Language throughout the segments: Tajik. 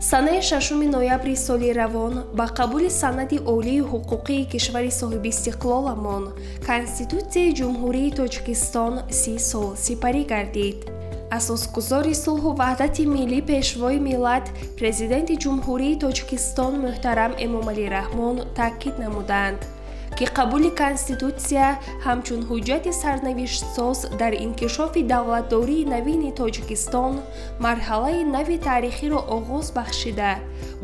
Санаи 6 ноябри соли равон ба қабули санади олии ҳуқуқии кишвари соҳибистиқлоламон Конститутсияи Ҷумҳурии Тоҷикистон 30 сол сипарӣ гардид. Асосгузори сулҳу ваҳдати миллӣ, Пешвои миллат, Президенти Ҷумҳурии Тоҷикистон муҳтарам Эмомалӣ Раҳмон таъкид намуданд, ки қабули Конститутсия ҳамчун ҳуҷҷати сарнавиштсоз дар инкишофи давлатдории навини Тоҷикистон марҳалаи нави таърихиро оғоз бахшида,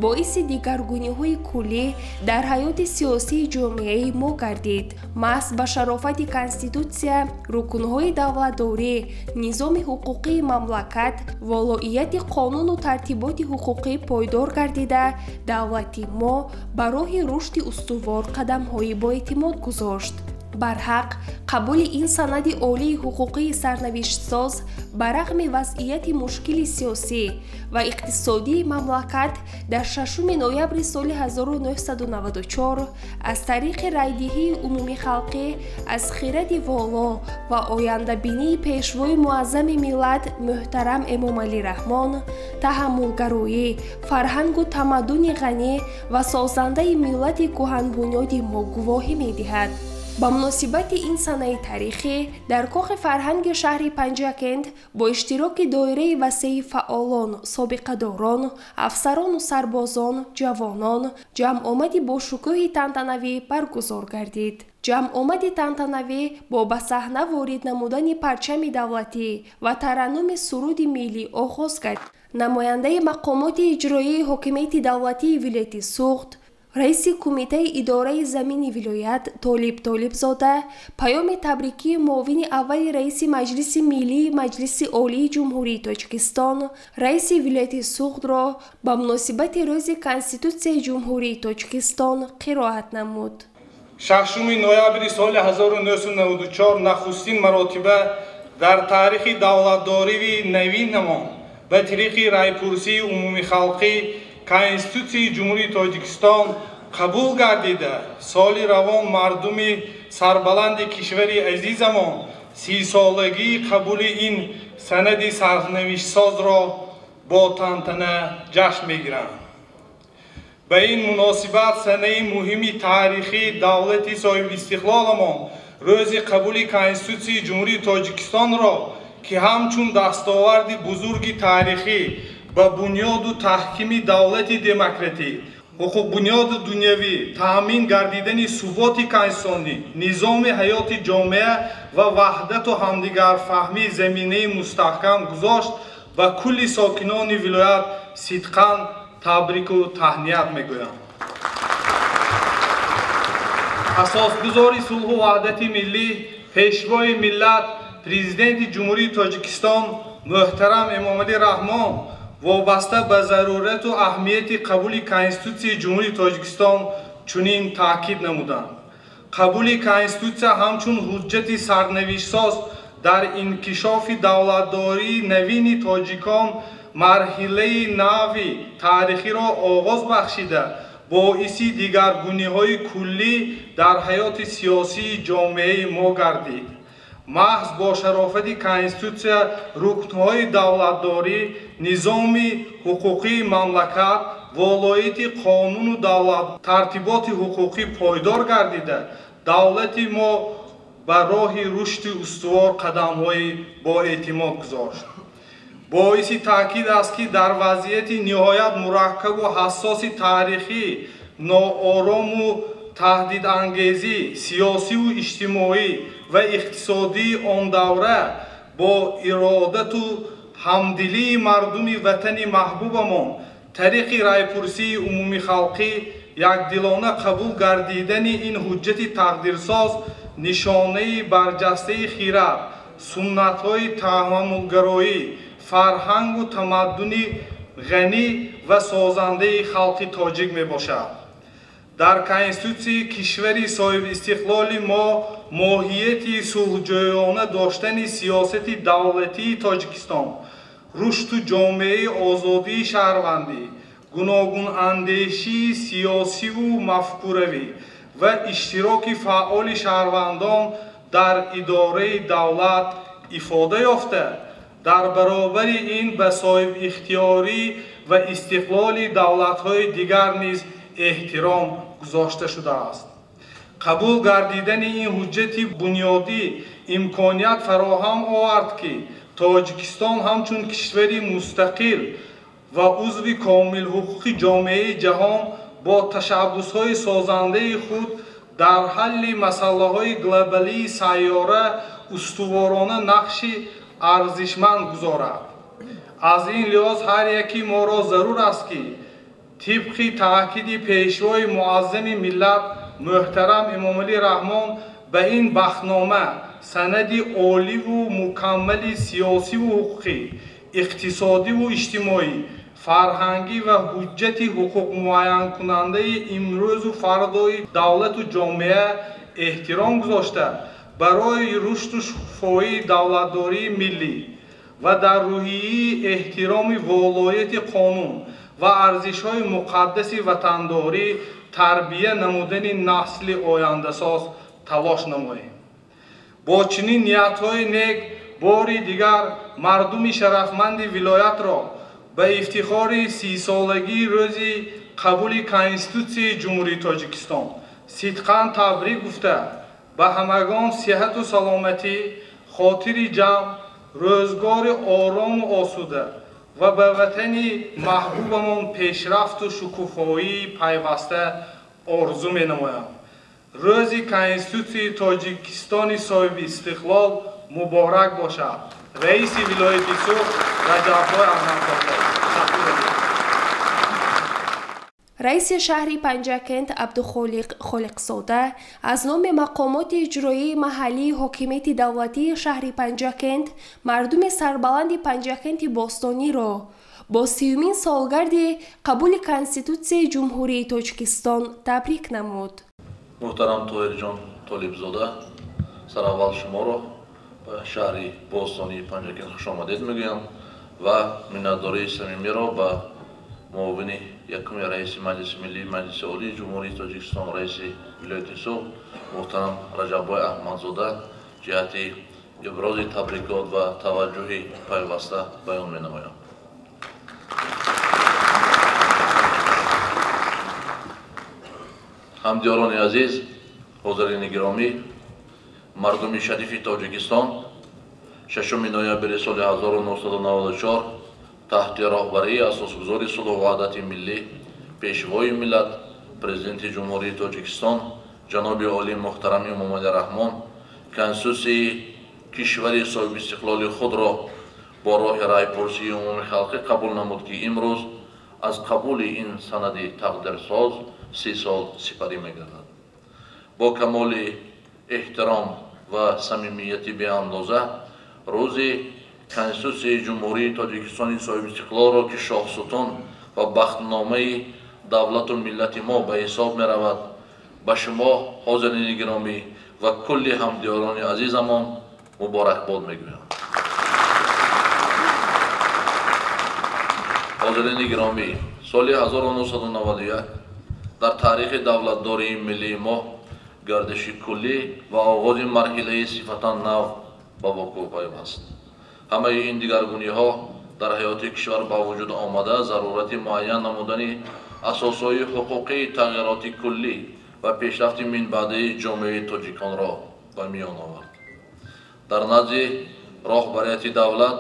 боиси дигаргуниҳои куллӣ дар ҳаёти сиёсии ҷомеаи мо гардид. Маҳз ба шарофати Конститутсия рукнҳои давлатдорӣ, низоми ҳуқуқии мамлакат, волоияти қонуну тартиботи ҳуқуқӣ пойдор гардида, давлати мо ба роҳи рушди устувор қадамҳои боэътимод гузошт. Барҳақ, қабули ин санади олии ҳуқуқии сарнавиштсоз ба рағми вазъияти мушкили сиёсӣ ва иқтисодии мамлакат дар 6 ноябри соли 1994 аз тариқи райдиҳии умумихалқӣ аз хиради воло ва ояндабинии Пешвои муаззами миллат муҳтарам Эмомалӣ Раҳмон, таҳаммулгароӣ, фарҳангу тамаддуни ғанӣ ва созандаи миллати кӯҳанбунёди мо гувоҳӣ медиҳад. Ба муносибати ин санаи таърихӣ дар Кохи фарҳанги шаҳри Панҷакент бо иштироки доираи васеи фаъолон, собиқадорон, афсарону сарбозон, ҷавонон ҷамъомади бошукӯҳи тантанавӣ баргузор гардид. Ҷамъомади тантанавӣ бо ба саҳна ворид намудани парчами давлатӣ ва тараннуми суруди миллӣ оғоз гардид. Намояндаи мақомоти иҷроияи ҳокимияти давлатии вилояти Суғд, раиси Кумитаи идораи замини вилоят Толиб Толибзода паёми табрикии муовини аввали раиси Маҷлиси Миллии Маҷлиси Олии Ҷумҳурии Тоҷикистон, раиси вилояти Суғдро ба муносибати Рӯзи Конститутсияи Ҷумҳурии Тоҷикистон қироат намуд. 6 ноябри соли 1994 нахустин маротиба дар таърихи давлатдории навинамон ба тариқи райпурсии умумихалқӣ Конститутсияи Ҷумҳурии Тоҷикистон қабул гардида, соли равон мардуми сарбаланди кишвари азизамон 30-солагии қабули ин санади сарнавиштсозро бо тантана ҷашн мегиранд. Ба ин муносибат санаи муҳими таърихии давлати соҳибистиқлоламон рӯзи қабули Конститутсияи Ҷумҳурии Тоҷикистонро, ки ҳамчун дастоварди бузурги таърихӣ ба бунёду таҳкими давлати демократӣ, ҳуқуқбунёду дунявӣ, таъмин гардидани суботи конститутсионӣ, низоми ҳаёти ҷомеа ва ваҳдату ҳамдигарфаҳмӣ заминаи мустаҳкам гузошт, ба кулли сокинони вилоят сидқан табрику таҳният мегӯям. Асосгузори сулҳу ваҳдати миллӣ, Пешвои миллат, Президенти Ҷумҳурии Тоҷикистон муҳтарам Эмомалӣ Раҳмон вобаста ба зарурату аҳамияти қабули Конститутсияи Ҷумҳурии Тоҷикистон чунин таъкид намуданд. Қабули Конститутсия ҳамчун ҳуҷҷати сарнавиштсоз дар инкишофи давлатдории навини тоҷикон марҳилаи нави таърихиро оғоз бахшида, боиси дигаргуниҳои куллӣ дар ҳаёти сиёсии ҷомеаи мо гардид. Маҳз бо шарофати Конститутсия рукнҳои давлатдорӣ, низоми ҳуқуқии мамлакат, волоияти қонуну давлат, тартиботи ҳуқуқӣ пойдор гардида, давлати мо ба роҳи рушди устувор қадамҳои боэътимод гузошт. Боиси таъкид аст, ки дар вазъияти ниҳоят мураккабу ҳассоси таърихӣ, ноорому таҳдидангезӣ, сиёсиву иҷтимоӣ ва иқтисодии он давра бо иродату ҳамдилии мардуми ватани маҳбубамон тариқи райпурсии умумихалқӣ якдилона қабул гардидани ин ҳуҷҷати тақдирсоз нишонаи барҷастаи хирад, суннатҳои таҳаммулгароӣ, фарҳангу тамаддуни ғанӣ ва созандаи халқи тоҷик мебошад. Дар Конститутсияи кишвари соҳибистиқлоли мо моҳияти сулҳҷӯёна доштани сиёсати давлатии Тоҷикистон, рушду ҷомеаи озодии шаҳрвандӣ, гуногунандешии сиёсиву мафкуравӣ ва иштироки фаъоли шаҳрвандон дар идораи давлат ифода ёфта, дар баробари ин ба соҳибихтиёрӣ ва истиқлоли давлатҳои дигар низ эҳтиром гузошта шудааст. Қабул гардидани ин ҳуҷҷати бунёдӣ имконият фароҳам овард, ки Тоҷикистон ҳамчун кишвари мустақил ва узви комилҳуқуқи ҷомеаи ҷаҳон бо ташаббусҳои созандаи худ дар ҳалли масъалаҳои глобалии сайёра устуворона нақши арзишманд гузорад. Аз ин лиҳоз ҳар яки моро зарур аст, ки тибқи таъкиди пешвои муаззами миллат муҳтарам Эмомалӣ Раҳмон ба ин бахтнома санади оливу мукаммали сиёсиву ҳуқуқӣ, иқтисодиву иҷтимоӣ, фарҳангӣ ва ҳуҷҷати ҳуқуқмуайянкунандаи имрӯзу фардои давлату ҷомеа эҳтиром гузошта, барои рушду шукуфоии давлатдории миллӣ ва дар рӯҳияи эҳтироми волояти қонун ва арзишҳои муқаддаси ватандорӣ тарбия намудани насли ояндасоз талош намоем. Бо чунин ниятҳои нек бори дигар мардуми шарафманди вилоятро ба ифтихори 30-солагии рӯзи қабули Конститутсияи Ҷумҳурии Тоҷикистон сидқан табрик гуфта, ба ҳамагон сиҳату саломатӣ, хотири ҷамъ, рӯзгори орому осуда ва ба ватани маҳбубамон пешрафту шукуфоии пайваста орзу менамоям. Рӯзи Конститутсияи Тоҷикистони соҳиби истиқлол муборак бошад. Раиси вилояти Суғд Раҷаббой Аҳмадзода. Раиси шаҳри Панҷакент Абдухолиқ Холиқзода аз номи мақомоти иҷроии маҳаллии ҳокимияти давлатии шаҳри Панҷакент мардуми сарбаланди Панҷакенти бостониро бо 30-умин солгарди қабули Конститутсияи Ҷумҳурии Тоҷикистон табрик намуд. Муҳтарам Тоҳирҷон Толибзода, сараввал шуморо ба шаҳри бостонии Панҷакент хушомадед мегӯям ва миннатдории самимиро ба муовини якуми раиси Маҷлиси Миллӣ Маҷлиси Олии Ҷумҳурии Тоҷикистон, раиси вилояти Суғд муҳтарам Раҷаббой Аҳмадзода ҷиҳати ибрози табрикот ва таваҷҷӯҳи пайваста баён менамоям. Ҳамдиёрони азиз, ҳозирини гиромӣ, мардуми шарифи Тоҷикистон 6 ноябри соли 1994 таҳти роҳбарии асосгузори сулҳу ваҳдати миллӣ, пешвои миллат, президенти Ҷумҳурии Тоҷикистон ҷаноби олии муҳтарам Эмомалӣ Раҳмон Конститутсияи кишвари соҳибистиқлоли худро бо роҳи райпурсии умумии халқӣ қабул намуд, ки имрӯз аз қабули ин санади тақдирсоз 30 сол сипарӣ мегардад. Бо камоли эҳтиром ва самимияти беандоза рӯзи Конститутсияи Ҷумҳурии Тоҷикистони соҳибистиқлолро, ки шоҳсутун ва бахтномаи давлату миллати мо ба ҳисоб меравад, ба шумо ҳозирини гиромӣ ва кулли ҳамдиёрони азизамон муборакбод мегӯям. Ҳозирини гиромӣ, соли 1991 дар таърихи давлатдории миллии мо гардиши куллӣ ва оғози марҳилаи сифатан нав ба вуқӯъ пайваст. Ҳамаи ин дигаргуниҳо дар ҳаёти кишвар ба вуҷуд омада зарурати муайян намудани асосҳои ҳуқуқии тағйироти куллӣ ва пешрафти минбаъдаи ҷомеаи тоҷиконро ба миён овард. Дар назди роҳбарияти давлат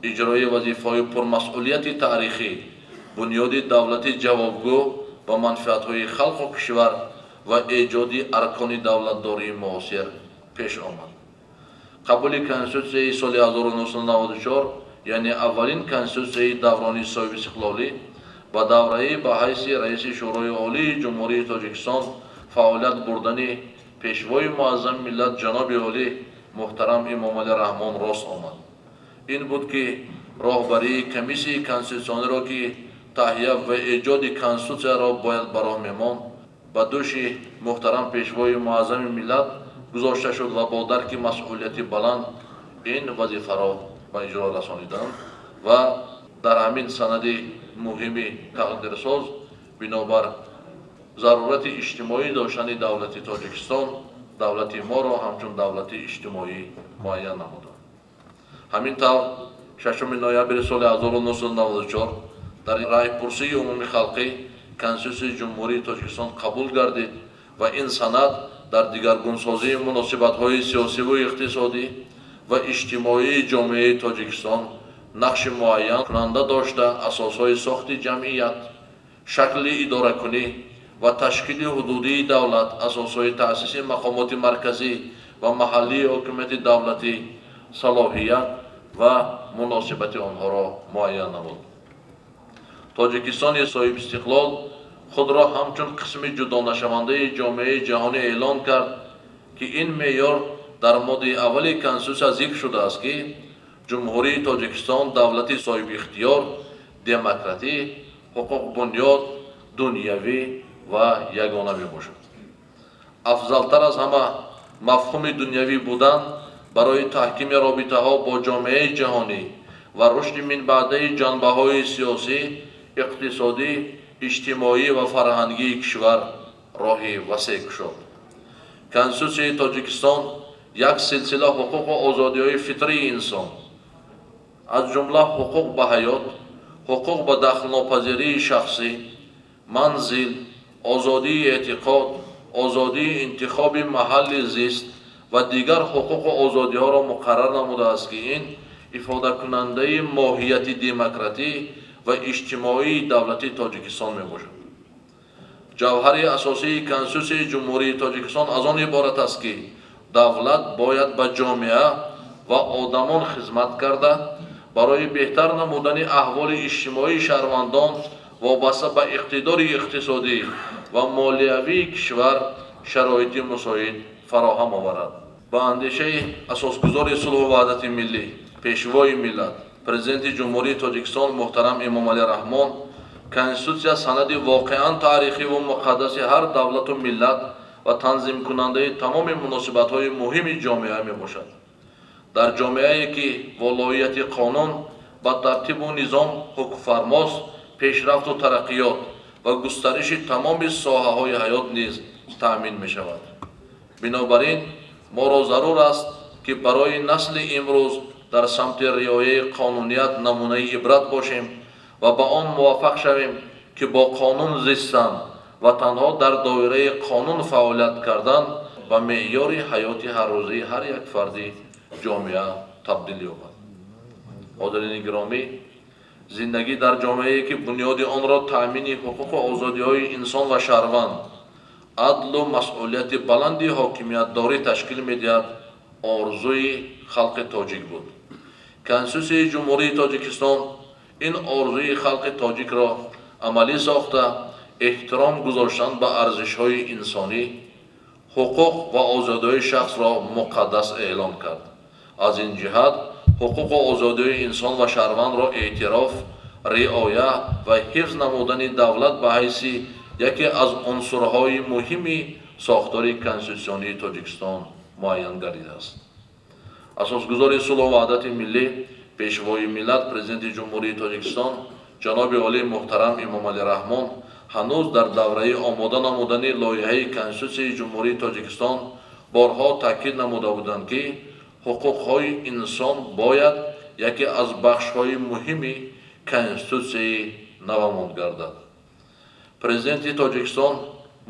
иҷрои вазифаҳои пурмасъулияти таърихӣ, бунёди давлати ҷавобгӯ ба манфиатҳои халқу кишвар ва эҷоди аркони давлатдории муосир пеш омад. Қабули Конститутсияи соли 1994, яъне аввалин Конститутсияи даврони соҳибистиқлолӣ, ба давраи ба ҳайси раиси Шӯрои Олии Ҷумҳурии Тоҷикистон фаъолият бурдани пешвои муаззами миллат ҷаноби олӣ муҳтарам Эмомалӣ Раҳмон рост омад. Ин буд, ки роҳбарии комиссияи конститутсиониро, ки таҳия ва эҷоди конститутсияро бояд ба роҳ мемонд, ба дӯши муҳтарам пешвои муаззами миллат гузошта шуд ва бо дарки масъулияти баланд ин вазифаро ба иҷро расониданд ва дар ҳамин санади муҳими тақдирсоз бинобар зарурати иҷтимоӣ доштани давлати Тоҷикистон давлати моро ҳамчун давлати иҷтимоӣ муайян намуданд. Ҳамин тавр 6 ноябри соли 1994 Дар раъйпурсии умумии халқӣ Конститутсияи Ҷумҳурии Тоҷикистон қабул гардид ва ин санад дар дигаргунсозии муносибатҳои сиёсиву иқтисодӣ ва иҷтимоии ҷомеаи Тоҷикистон нақши муайянкунанда дошта, асосҳои сохти ҷамъият, шакли идоракунӣ ва ташкили ҳудудии давлат, асосҳои таъсиси мақомоти марказӣ ва маҳаллии ҳокимияти давлатӣ, салоҳият ва муносибати онҳоро муайян намуд. Тоҷикистони соҳибистиқлол худро ҳамчун қисми ҷудонашавандаи ҷомеаи ҷаҳонӣ эълон кард, ки ин меъёр дар моддаи аввали Конститутсия зикр шудааст, ки Ҷумҳурии Тоҷикистон давлати соҳибихтиёр, демократӣ, ҳуқуқбунёд, дунявӣ ва ягона мебошад. Афзалтар аз ҳама мафҳуми дунявӣ будан барои таҳкими робитаҳо бо ҷомеаи ҷаҳонӣ ва рушди минбаъдаи ҷанбаҳои сиёсӣ, иқтисодӣ, иҷтимоӣ ва фарҳангии кишвар роҳи васеъ кушод. Конститутсияи Тоҷикистон як силсила ҳуқуқу озодиҳои фитрии инсон, аз ҷумла ҳуқуқ ба ҳаёт, ҳуқуқ ба дахлнопазирии шахсӣ, манзил, озодии эътиқод, озодии интихоби маҳалли зист ва дигар ҳуқуқу озодиҳоро муқаррар намудааст, ки ин ифодакунандаи моҳияти демократӣ ва иҷтимоии давлати Тоҷикистон мебошад. Ҷавҳари асосии Конститутсияи Ҷумҳурии Тоҷикистон аз он иборат аст, ки давлат бояд ба ҷомеа ва одамон хизмат карда, барои беҳтар намудани аҳволи иҷтимоии шаҳрвандон вобаста ба иқтидори иқтисодӣ ва молиявии кишвар шароити мусоид фароҳам оварад. Ба андешаи асосгузори сулҳу ваҳдати миллӣ, пешвои миллат, Президенти Ҷумҳурии Тоҷикистон муҳтарам Эмомалӣ Раҳмон, Конститутсия санади воқеан таърихиву муқаддаси ҳар давлату миллат ва танзимкунандаи тамоми муносибатҳои муҳими ҷомеа мебошад. Дар ҷомеае ки волоияти қонун ба тартибу низом ҳукмфармост, пешрафту тараққиёт ва густариши тамоми соҳаҳои ҳаёт низ таъмин мешавад. Бинобар ин моро зарур аст, ки барои насли имрӯз дар самти риояи қонуният намунаи ибрат бошем ва ба он муваффақ шавем, ки бо қонун зистан ва танҳо дар доираи қонун фаъолият кардан ба меъёри ҳаёти ҳаррӯзаи ҳар як фарди ҷомеа табдил ёбад. Ҳозирини гиромӣ, зиндагӣ дар ҷомеае ки бунёди онро таъмини ҳуқуқу озодиҳои инсон ва шаҳрванд, адлу масъулияти баланди ҳокимиятдорӣ ташкил медиҳад, орзуи халқи тоҷик буд. Конститутсияи Ҷумҳурии Тоҷикистон ин орзуи халқи тоҷикро амалӣ сохта, эҳтиром гузоштан ба арзишҳои инсонӣ, ҳуқуқ ва озодиҳои шахсро муқаддас эълон кард. Аз ин ҷиҳат ҳуқуқу озодиҳои инсон ва шаҳрвандро эътироф, риоя ва ҳифз намудани давлат ба ҳайси яке аз унсурҳои муҳими сохтори конститутсионии Тоҷикистон муайян гардидааст. Асосгузори сулҳу ваҳдати миллӣ, пешвои миллат, Президенти Ҷумҳурии Тоҷикистон ҷаноби олии муҳтарам Эмомалӣ Раҳмон ҳанӯз дар давраи омода намудани лоиҳаи Конститутсияи Ҷумҳурии Тоҷикистон борҳо таъкид намуда буданд, ки ҳуқуқҳои инсон бояд яке аз бахшҳои муҳими Конститутсияи навамон гардад. Президенти Тоҷикистон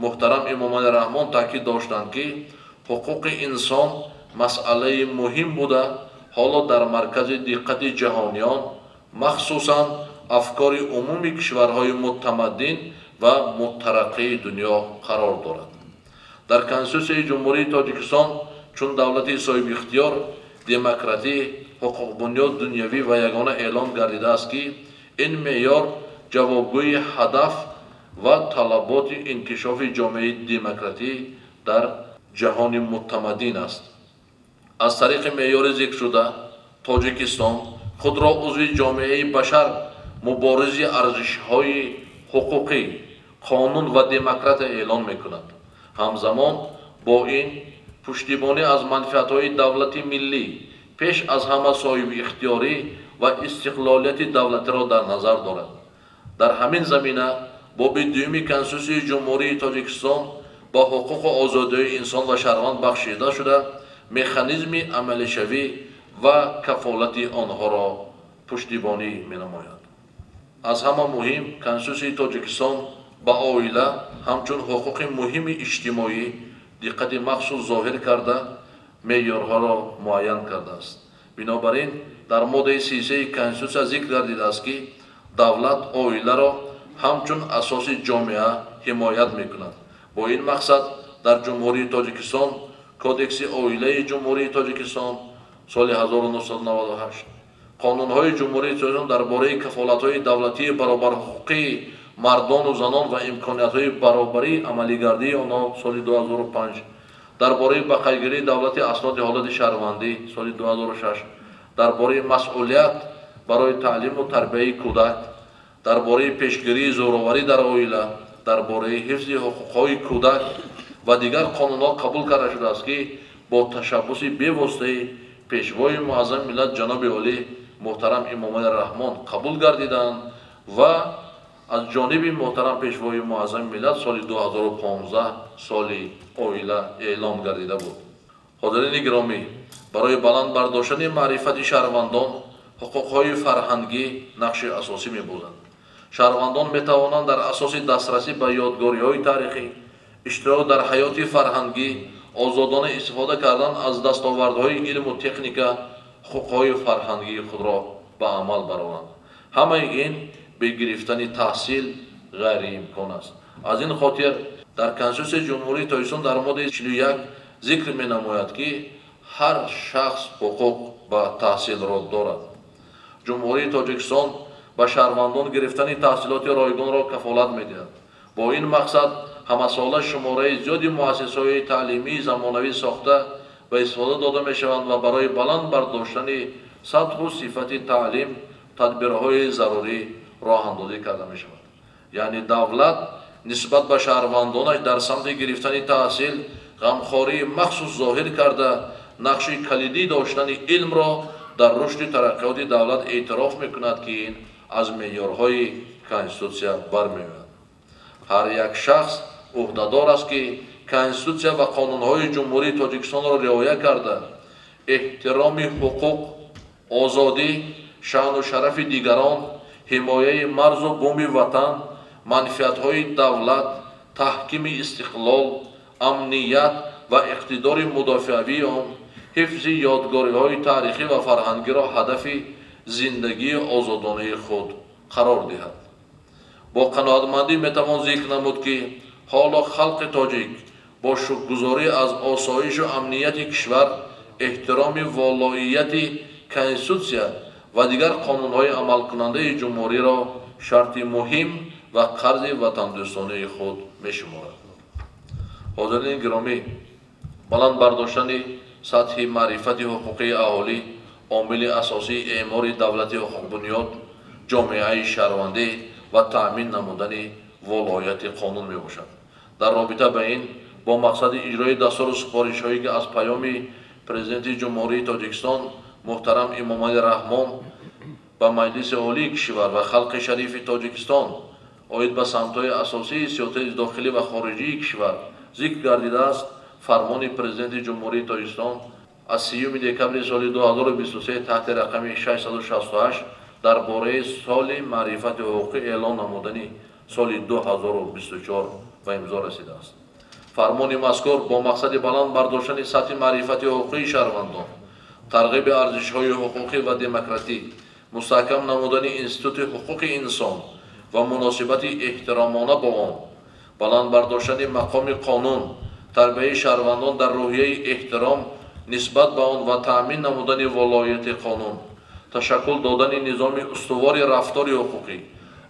муҳтарам Эмомалӣ Раҳмон таъкид доштанд, ки ҳуқуқи инсон масъалаи муҳим буда, ҳоло дар маркази диққати ҷаҳониён, махсусан афкори умуми кишварҳои мутамаддин ва мутараққии дунё қарор дорад. Дар Конститутсияи Ҷумҳурии Тоҷикистон чун давлати соҳибихтиёр, демократӣ, ҳуқуқбунёд, дунявӣ ва ягона эълон гардидааст, ки ин меъёр ҷавобгӯи ҳадаф ва талаботи инкишофи ҷомеаи демократӣ дар ҷаҳони мутамаддин аст. Аз тариқи меъёри зикршуда Тоҷикистон худро узви ҷомеаи башар, муборизи арзишҳои ҳуқуқӣ, қонун ва демократия эълон мекунад. Ҳамзамон бо ин пуштибонӣ аз манфиатҳои давлати миллӣ, пеш аз ҳама соҳибихтиёрӣ ва истиқлолияти давлатиро дар назар дорад. Дар ҳамин замина боби дуюми Конститутсияи Ҷумҳурии Тоҷикистон ба ҳуқуқу озодиҳои инсон ва шаҳрванд бахшида шуда, механизми амалишавӣ ва кафолати онҳоро пуштибонӣ менамояд. Аз ҳама муҳим, Конститутсияи Тоҷикистон ба оила ҳамчун ҳуқуқи муҳими иҷтимоӣ диққати махсус зоҳир карда, меъёрҳоро муайян кардааст. Бинобар ин, дар моддаи 33 Конститутсия зикр гардидааст, ки давлат оиларо ҳамчун асоси ҷомеа ҳимоят мекунад. Бо ин мақсад дар Ҷумҳурии Тоҷикистон Кодекси оилаи Ҷумҳурии Тоҷикистон соли 1998, қонунҳои Ҷумҳурии Тоҷикистон дар бораи кафолатҳои давлатии баробарҳуқуқии мардону занон ва имкониятҳои баробарии амалигардии онҳо соли 2005, дар бораи ба қайдгирии давлати асноди ҳолати шаҳрвандӣ соли 2006, дар бораи масъулият барои таълиму тарбияи кӯдак, дар бораи пешгирии зӯроварӣ дар оила, дар бораи ҳифзи ҳуқуқҳои кӯдак ва дигар қонунҳо қабул карда шудааст, ки бо ташаббуси бевоситаи Пешвои муаззами миллат ҷаноби олӣ муҳтарам Эмомалӣ Раҳмон қабул гардиданд ва аз ҷониби муҳтарам Пешвои муаззами миллат соли 2015 соли оила эълон гардида буд. Ҳозирини гиромӣ, барои баланд бардоштани маърифати шаҳрвандон ҳуқуқҳои фарҳангӣ нақши асосӣ мебозанд. Шаҳрвандон метавонанд дар асоси дастрасӣ ба ёдгориҳои таърихӣ, иштирок дар ҳаёти фарҳангӣ, озодона истифода кардан аз дастовардҳои илму техника ҳуқуқҳои фарҳангии худро ба амал бароранд. Ҳамаи ин бе гирифтани таҳсил ғайриимкон аст. Аз ин хотир дар Конститутсияи Ҷумҳурии Тоҷикистон дар моддаи 41 зикр менамояд, ки ҳар шахс ҳуқуқ ба таҳсилро дорад. Ҷумҳурии Тоҷикистон ба шаҳрвандон гирифтани таҳсилоти ройгонро кафолат медиҳад. Бо ин мақсад ҳамасола шумораи зиёди муассисаҳои таълимии замонавӣ сохта ба истифода дода мешаванд ва барои баланд бардоштани сатҳу сифати таълим тадбирҳои зарурӣ роҳандозӣ карда мешавад. Яъне давлат нисбат ба шаҳрвандонаш дар самти гирифтани таҳсил ғамхории махсус зоҳир карда, нақши калидӣ доштани илмро дар рушди тараққиёти давлат эътироф мекунад, ки ин аз меъёрҳои Конститутсия бармеояд. Ҳар як шахс ӯҳдадор аст, ки Конститутсия ва қонунҳои Ҷумҳурии Тоҷикистонро риоя карда, эҳтироми ҳуқуқ, озодӣ, шаъну шарафи дигарон, ҳимояи марзу буми ватан, манфиатҳои давлат, таҳкими истиқлол, амният ва иқтидори мудофиавии он, ҳифзи ёдгориҳои таърихӣ ва фарҳангиро ҳадафи зиндагии озодонаи худ қарор диҳад. Бо қаноатмандӣ метавон зикр намуд, ки ҳоло халқи тоҷик бо шукргузорӣ аз осоишу амнияти кишвар, эҳтироми волоияти Конститутсия ва дигар қонунҳои амалкунандаи ҷумҳуриро шарти муҳим ва қарзи ватандӯстонаи худ мешуморад. Ҳозирини гиромӣ, баланд бардоштани сатҳи маърифати ҳуқуқии аҳолӣ омили асосии эъмори давлати ҳуқуқбунёд, ҷомеаи шаҳрвандӣ ва таъмин намудани волоияти қонун мебошад. Дар робита ба ин, бо мақсади иҷрои дастуру супоришҳое, ки аз паёми Президенти Ҷумҳурии Тоҷикистон муҳтарам Эмомалӣ Раҳмон ба Маҷлиси Олии кишвар ва халқи шарифи Тоҷикистон оид ба самтҳои асосии сиёсати дохилӣ ва хориҷии кишвар зикр гардидааст, фармони Президенти Ҷумҳурии Тоҷикистон аз 30 декабри соли 2023 таҳти рақами 668 дар бораи соли маърифати ҳуқуқӣ эълон намудани соли 2024 ба имзо расидааст. Фармони мазкур бо мақсади баланд бардоштани сатҳи маърифати ҳуқуқии шаҳрвандон, тарғиби арзишҳои ҳуқуқӣ ва демократӣ, мустаҳкам намудани институти ҳуқуқи инсон ва муносибати эҳтиромона бо он, баланд бардоштани мақоми қонун, тарбияи шаҳрвандон дар рӯҳияи эҳтиром нисбат ба он ва таъмин намудани волоияти қонун, ташаккул додани низоми устувори рафтори ҳуқуқӣ,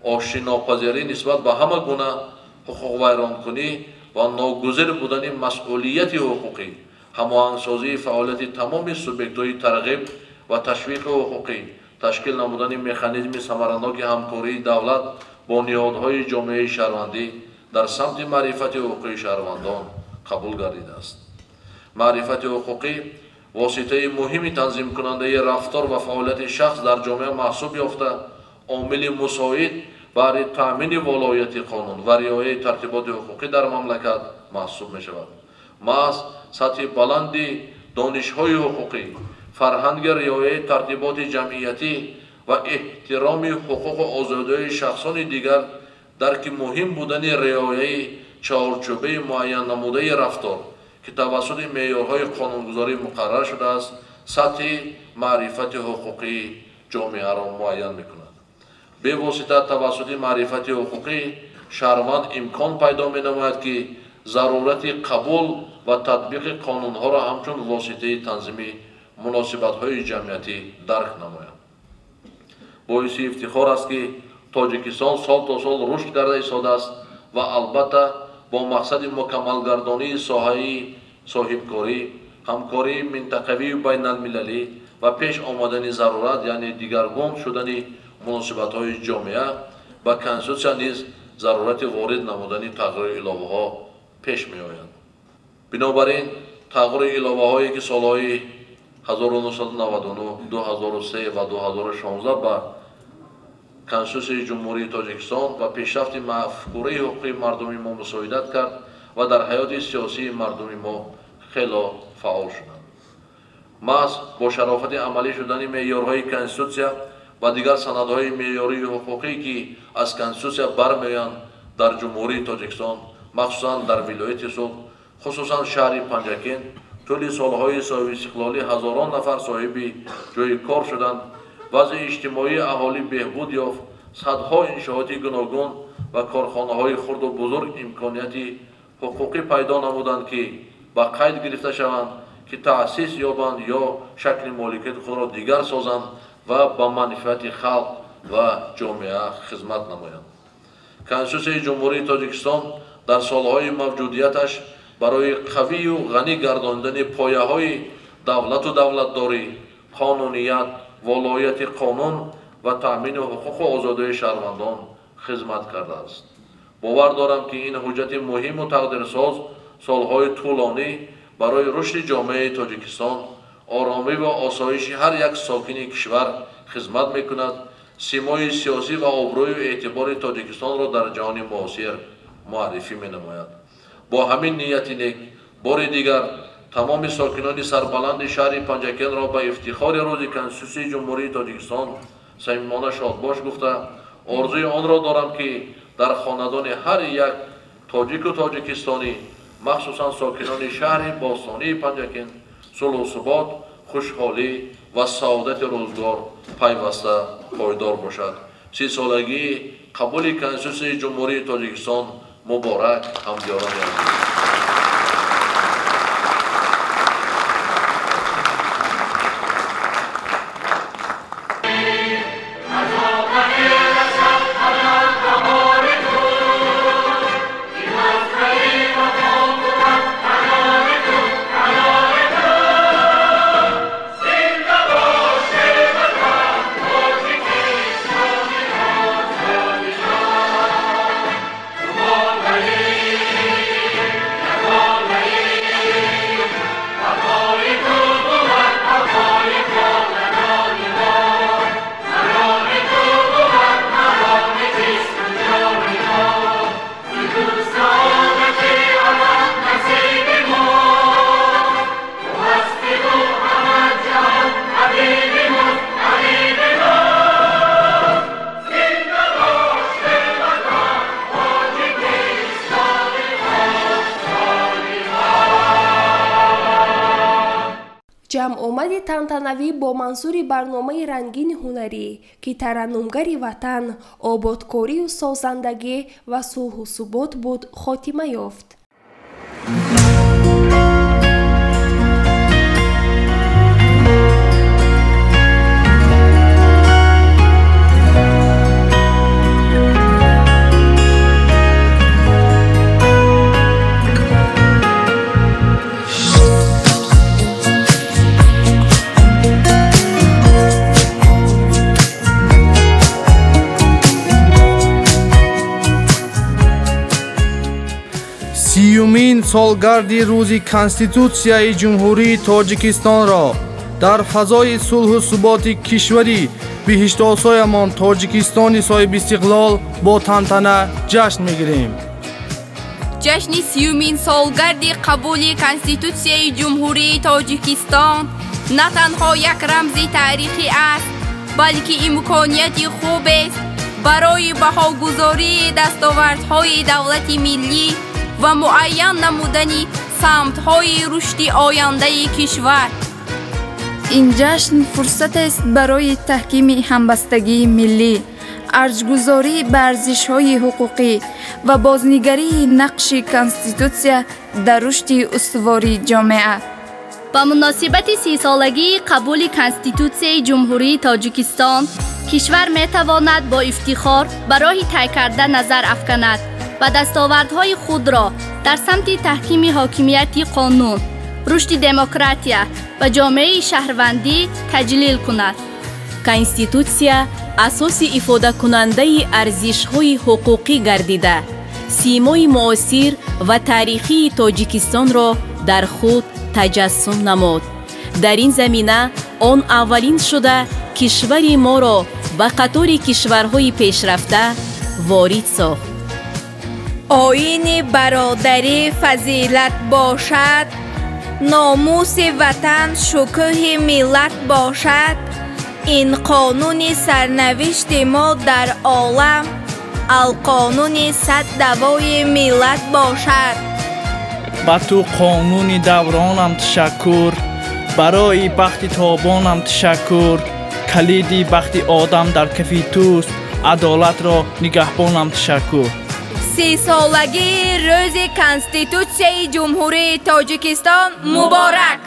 ошинопазирӣ нисбат ба ҳама гуна ҳуқуқвайронкунӣ ва ногузир будани масъулияти ҳуқуқӣ, ҳамоҳангсозии фаъолияти тамоми субъектҳои тарғиб ва ташвиқи ҳуқуқӣ, ташкил намудани механизми самараноки ҳамкории давлат бо ниҳодҳои ҷомеаи шаҳрвандӣ дар самти маърифати ҳуқуқии шаҳрвандон қабул гардидааст. Маърифати ҳуқуқӣ воситаи муҳими танзимкунандаи рафтор ва фаъолияти шахс дар ҷомеа маҳсуб ёфта, омили мусоид барои таъмини волоияти қонун ва риояи тартиботи ҳуқуқӣ дар мамлакат маҳсуб мешавад. Маҳз сатҳи баланди донишҳои ҳуқуқӣ, фарҳанги риояи тартиботи ҷамъиятӣ ва эҳтироми ҳуқуқу озодиҳои шахсони дигар, дарки муҳим будани риояи чаҳорчӯбаи муайяннамудаи рафтор, ки тавассути меъёрҳои қонунгузорӣ муқаррар шудааст, сатҳи маърифати ҳуқуқии ҷомеаро муайян мекунад. Бевосита тавассути маърифати ҳуқуқӣ шаҳрванд имкон пайдо менамояд, ки зарурати қабул ва татбиқи қонунҳоро ҳамчун воситаи танзими муносибатҳои ҷамъиятӣ дарк намояд. Боиси ифтихор аст, ки Тоҷикистон сол то сол рушд карда истодааст ва албатта бо мақсади мукаммалгардонии соҳаи соҳибкорӣ, ҳамкории минтақавию байналмилалӣ ва пеш омадани зарурат, яъне дигаргун шудани муносибатҳои ҷомеа, ба Конститутсия низ зарурати ворид намудани тағйиру иловаҳо пеш меоянд. Бинобар ин тағйиру иловаҳое, ки солҳои 1999, 2003 ва 2016 ба Конститутсияи Ҷумҳурии Тоҷикистон ва пешрафти мафкураи ҳуқуқии мардуми мо мусоидат кард ва дар ҳаёти сиёсии мардуми мо хело фаъол шуданд. Маҳз бо шарофати амалӣ шудани меъёрҳои Конститутсия ва дигар санадҳои меъёрии ҳуқуқӣ, ки аз Конститутсия бармеоянд, дар Ҷумҳурии Тоҷикистон, махсусан дар вилояти Суғд, хусусан шаҳри Панҷакент, тӯли солҳои соҳибистиқлолӣ ҳазорон нафар соҳиби ҷойи кор шуданд, вазъи иҷтимоии аҳолӣ беҳбуд ёфт, садҳо иншооти гуногун ва корхонаҳои хурду бузург имконияти ҳуқуқӣ пайдо намуданд, ки ба қайд гирифта шаванд, ки таъсис ёбанд ё шакли моликияти худро дигар созанд ва ба манфиати халқ ва ҷомеа хизмат намоянд. Конститутсияи Ҷумҳурии Тоҷикистон дар солҳои мавҷудияташ барои қавию ғанӣ гардондани пояҳои давлату давлатдорӣ, қонуният, волоияти қонун ва таъмини ҳуқуқу озодии шаҳрвандон хизмат кардааст. Бовар дорам, ки ин ҳуҷҷати муҳиму тақдирсоз солҳои тӯлонӣ барои рушди ҷомеаи Тоҷикистон, оромӣ ва осоиши ҳар як сокини кишвар хизмат мекунад, симои сиёсӣ ва обрӯю эътибори Тоҷикистонро дар ҷаҳони муосир муаррифӣ менамояд. Бо ҳамин нияти нек бори дигар тамоми сокинони сарбаланди шаҳри Панҷакентро ба ифтихори рӯзи Конститутсияи Ҷумҳурии Тоҷикистон самимона шодбош гуфта, орзуи онро дорам, ки дар хонадони ҳар як тоҷику тоҷикистонӣ, махсусан сокинони шаҳри бостонии Панҷакент, сулҳу субот, хушҳолӣ ва саодати рӯзгор пайваста пойдор бошад. 30-солагии қабули Конститутсияи Ҷумҳурии Тоҷикистон муборак, ҳамдиёрони азиз. Ҷамъомади тантанавӣ бо манзури барномаи рангини ҳунарӣ, ки тараннумгари ватан, ободкорию созандагӣ ва сулҳу субот буд, хотима ёфт. Сиюмин солгарди рӯзи Конститутсияи Ҷумҳурии Тоҷикистонро дар фазои сулҳу суботи кишвари биҳиштосоямон Тоҷикистони соҳибистиқлол бо тантана ҷашн мегирем. Ҷашни сиюмин солгарди қабули Конститутсияи Ҷумҳурии Тоҷикистон на танҳо як рамзи таърихӣ аст, Балки имконияти хубест барои баҳогузории дастовардҳои давлати миллӣ ва муайян намудани самтҳои рушди ояндаи кишвар. Ин ҷашн фурсатест барои таҳкими ҳамбастагии миллӣ, арҷгузорӣ ба арзишҳои ҳуқуқӣ ва бознигарии нақши Конститутсия дар рушди устувори ҷомеа. Ба муносибати 30-солагии қабули Конститутсияи Ҷумҳурии Тоҷикистон кишвар метавонад бо ифтихор ба роҳи тай карда назар афканад ва дастовардҳои худро дар самти таҳкими ҳокимияти қонун, рушди демократия ва ҷомеаи шаҳрвандӣ таҷлил кунад. Конститутсия асоси ифодакунандаи арзишҳои ҳуқуқӣ гардида, симои муосир ва таърихии Тоҷикистонро дар худ таҷассум намуд. Дар ин замина он аввалин шуда кишвари моро ба қатори кишварҳои пешрафта ворид сохт. Оини бародарӣ фазилат бошад, номуси ватан шукӯҳи миллат бошад. Ин қонуни сарнавишти мо дар олам, алқонуни сад давои миллат бошад. Ба ту қонуни давронам ташаккур, барои бахти тобонам ташаккур. Калиди бахти одам дар кафи туст, адолатро нигаҳбонам ташаккур. 30-солагии рӯзи Конститутсияи Ҷумҳурии Тоҷикистон муборак!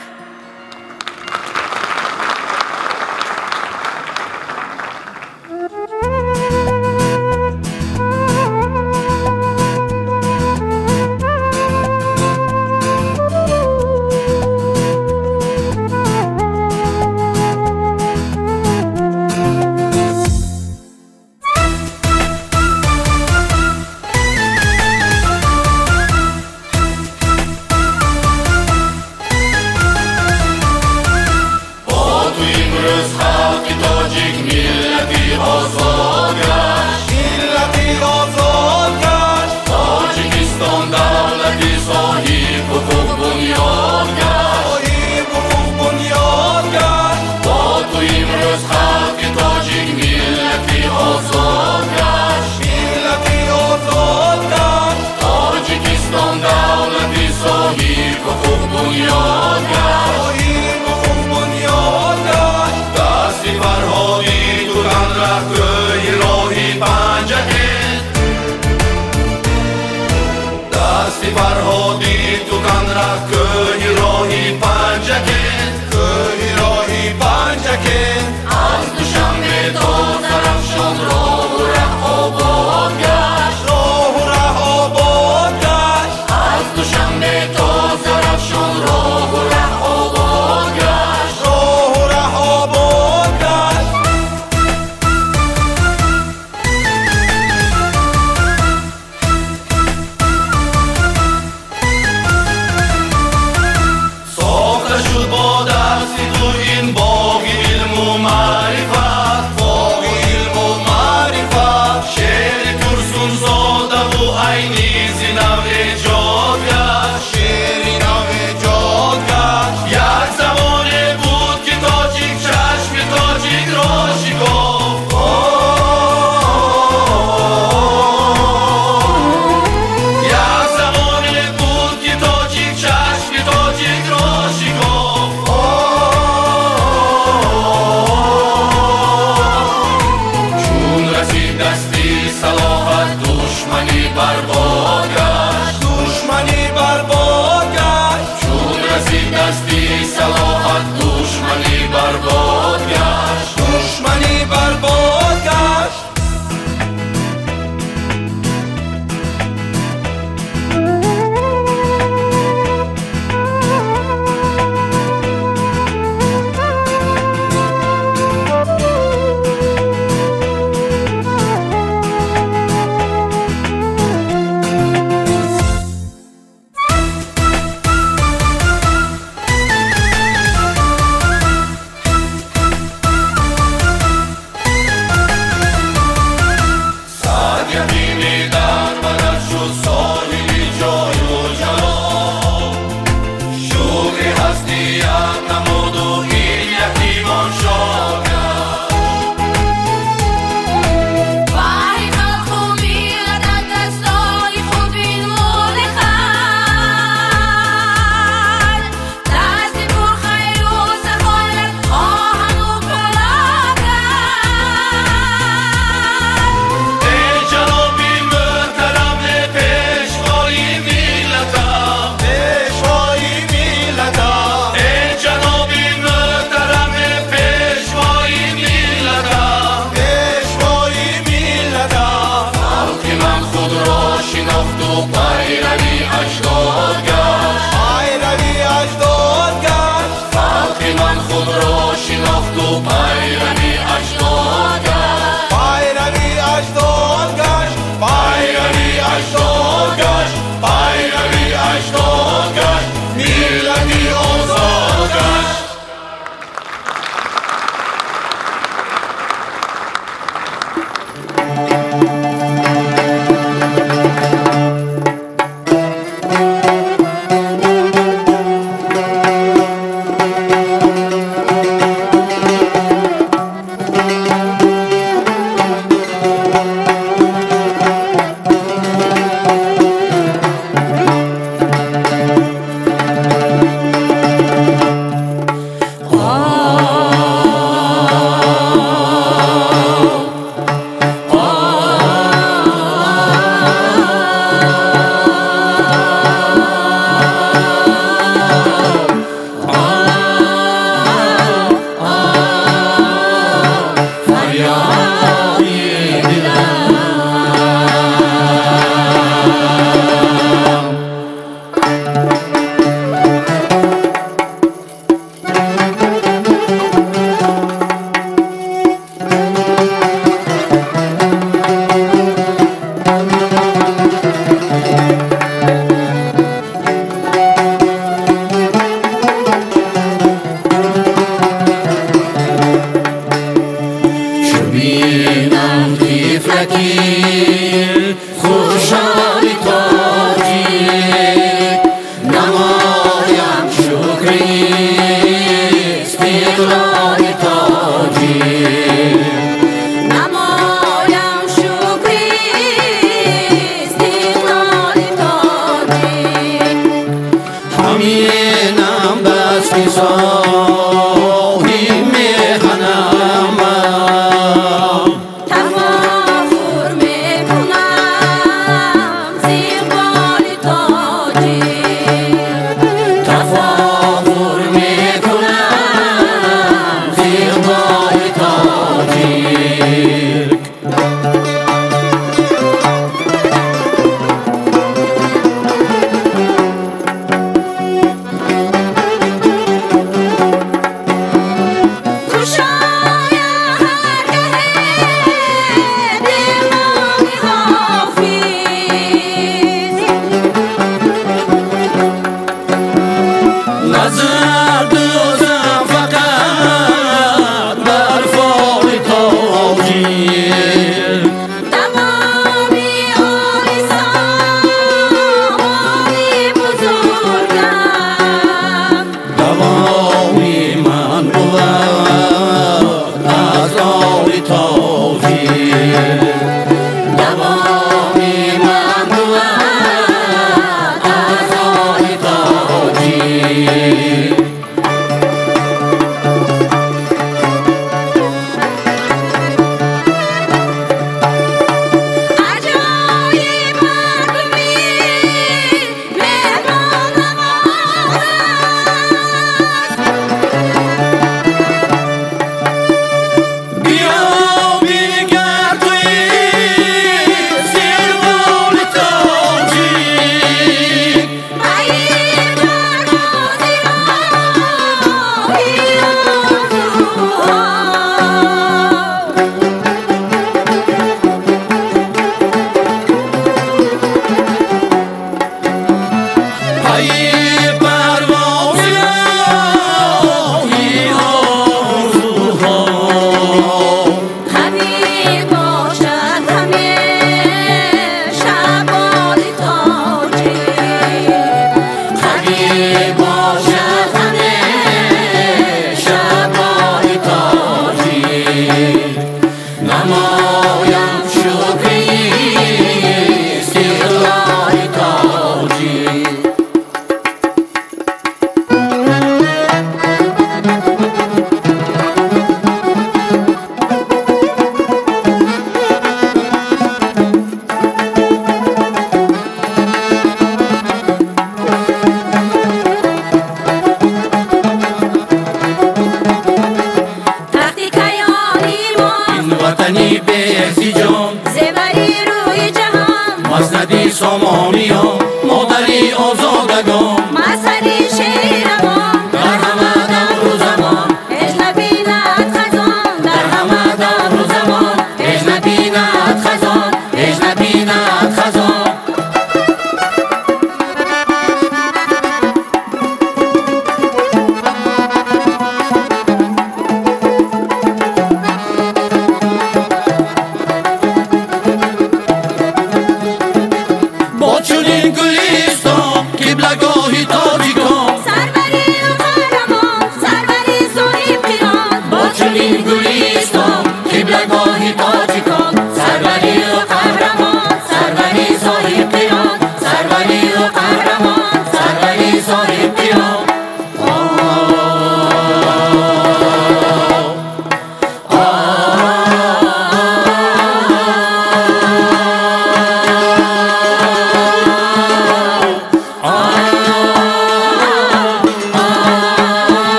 Бо чунин гулистон қиблагоҳи тоҷикон, сарвари қаҳрамон, сарвари соҳибқирон. Бо чунин гулистон қиблагоҳи тоҷикон, сарвари қаҳрамон, сарвари соҳибқирон, сарвари қаҳрамон, сарвари соҳибқирон.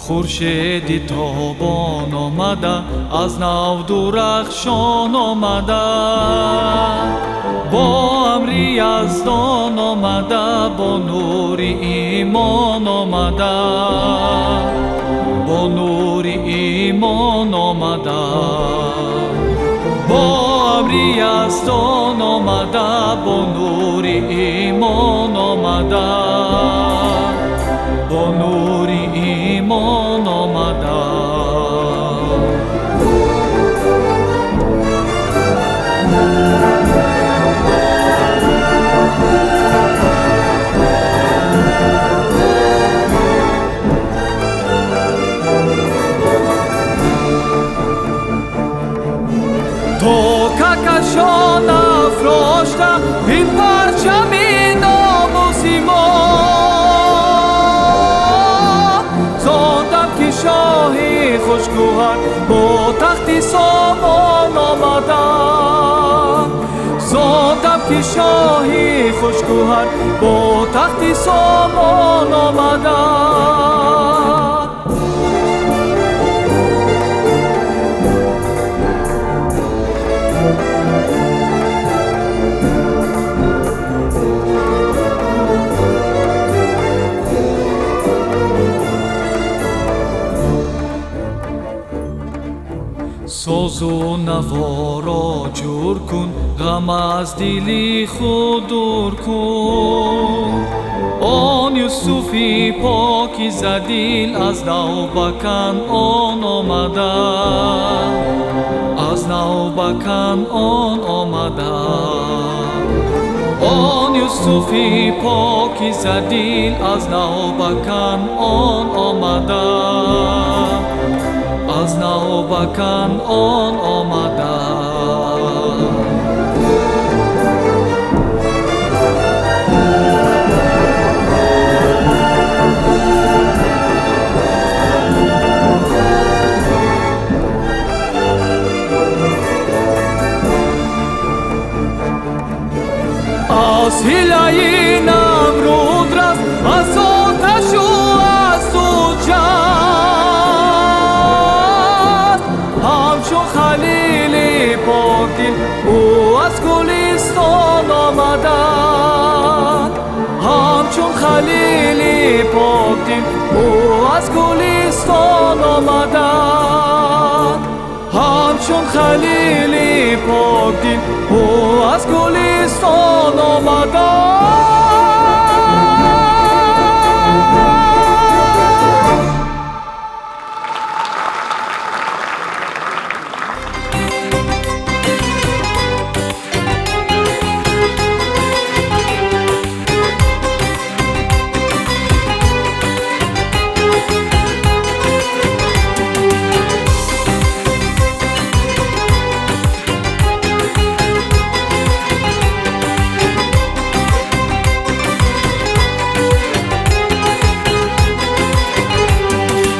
Хуршеди тобон омада, аз нав дурахшон омада, бо амри яздон омада, бо нури имон омада, бо нури имон омада, бо амри яздон омада, бо нури имон омада, бо нури имон омада. То какашон афрошта ин парчами номуси мо, зондам ки шоҳи хушгӯҳар бо тахти сомон омада, зондам ки шоҳи хушгӯҳар бо тахти сомон омада. Созу наворо ҷур кун, ғам аз дили худ дур кун. Он Юсуфи покизадил аз нав ба Канъон омада, аз нав ба Канъон омада. Он Юсуфи покизадил аз нав ба Канъон омада, аз нав ба Канъон омада. Аз ҳилаи Намруд рафт, аз оташу аз дуд ҳамчун халили покдил ӯ аз гулистон омада, ҳамчун халили покдил ӯ аз гулистон омада, ҳамчун халили покдил ӯ аз гулистон омада.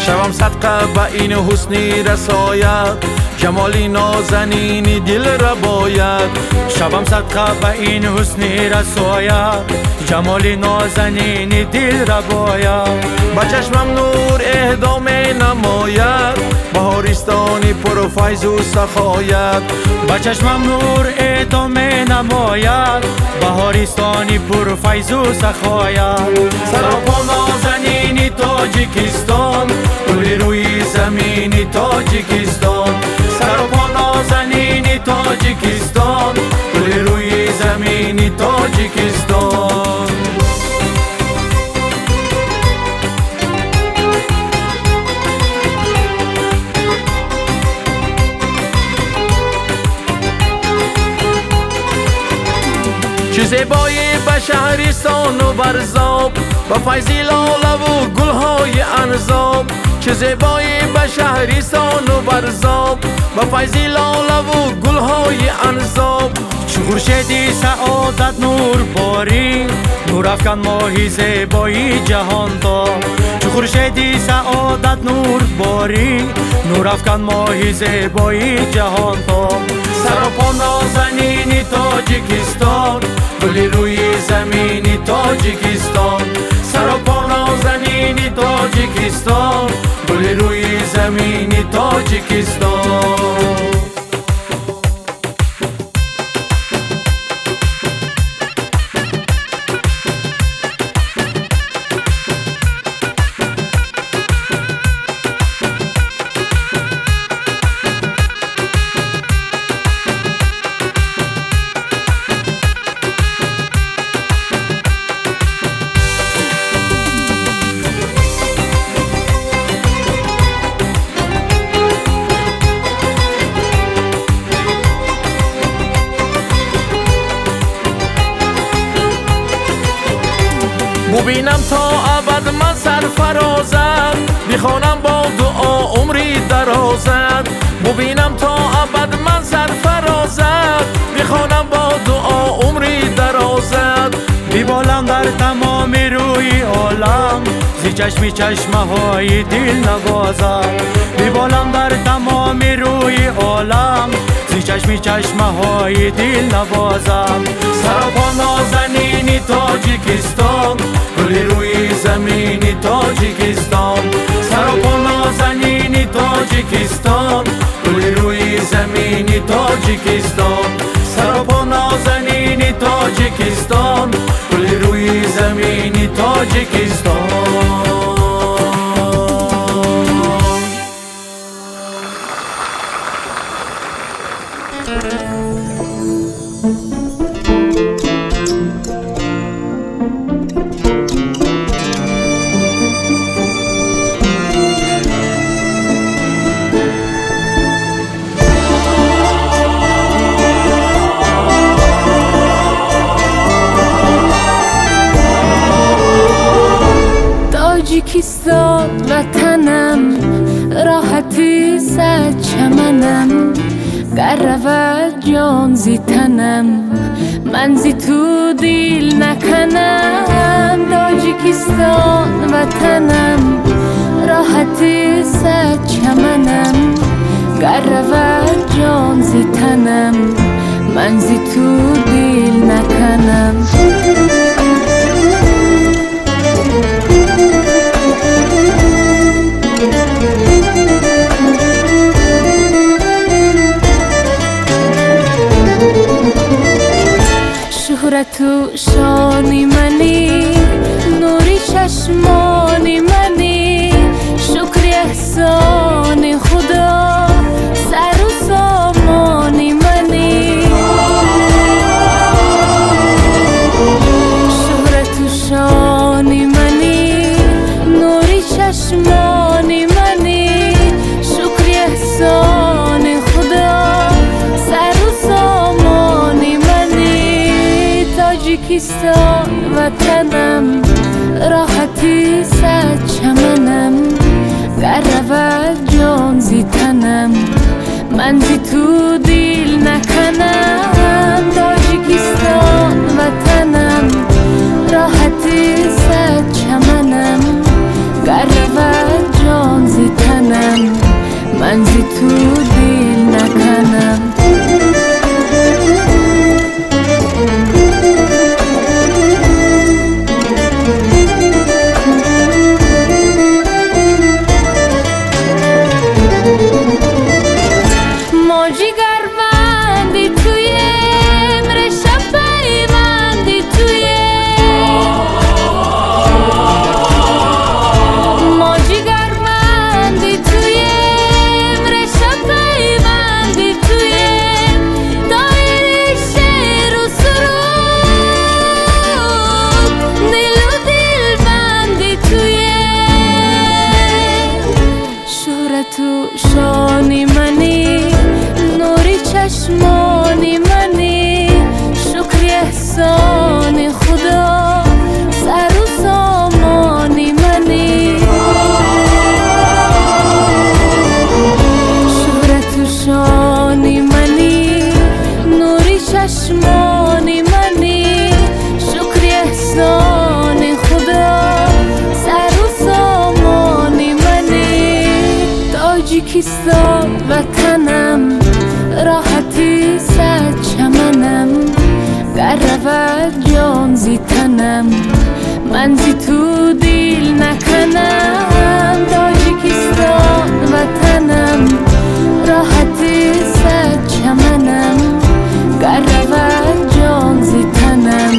Шавам садқа ба ин ҳусни расоят, ҷамоли нозанини дил рабояд. Шавам садқа ба ин ҳусни расояд, ҷамоли нозанини дил рабояд. Ба чашмам нур эҳдо менамояд, баҳористони пурфайзу сахоят. Ба чашмам нур эҳдо менамояд, баҳористони пурфайзу сахоят. Саропо нозанини Тоҷикистон, гули рӯи замини Тоҷикистон. Саропо нозанини Тоҷикистон, гули рӯи замини Тоҷикистон. Чӣ зебоӣ ба шаҳристону Варзоб, ба файзи лолаву гулҳои анзоб. Чӣ зебоӣ ба шаҳристону Варзоб, ба файзи лолаву гулҳои анзоб. Чу хуршеди саодат нур борӣ, нур афкан моҳи зебои ҷаҳонтоб. Чу хуршеди саодат нур борӣ, нур афкан моҳи зебои ҷаҳонтоб. Саропо нозанини Тоҷикистон, гули рӯи замини Тоҷикистон. Саропо нозанини Тоҷикистон, гули рӯи замини Тоҷикистон. Бубинам то абад ман сарфарозам, бихонам бо дуо умри дарозат. Бубинам то абад ман сарфарозам, бихонам бо дуо умри дарозат. Биболам дар тамоми рӯи олам, зи чашми чашмаҳои дилнавозат. Биболам дар тамоми рӯи олам, зи чашми чашмаҳои дилнавозат. Саропо нозанини Тоҷикистон, гули рӯи замини Тоҷикистон. Саропо нозанини Тоҷикистон, гули рӯи замини Тоҷикистон. Саропо нозанини Тоҷикистон, гули рӯи замини Тоҷикистон. Тоҷикистон ватанам, роҳати сад чаманам, гар равад ҷон зи танам, ман зи ту дил наканам. Тоҷикистон ватанам, роҳати сад чаманам, гар равад ҷон зи танам, ман зи ту дил наканам. Шуҳрату шони мани, нури чашмони мани, шукри эҳсони Худо, сару сомони мани. Шуҳрату шони мани, нури чашмони мани, шукри эҳсони Худо, сару сомони мани. Тоҷикистон ватанам, роҳати сад чаманам, гар равад ҷон зи танам, ман зи ту дил наканам. Тоҷикистон ватанам, роҳати сад чаманам, гар равад ҷон зи танам, ман зи ту дил наканам. Тоҷикистон ватанам, роҳати сад чаманам, гар равад ҷон зи танам, ман зи ту дил наканам. Тоҷикистон ватанам, роҳати сад чаманам, гар равад ҷон зи танам,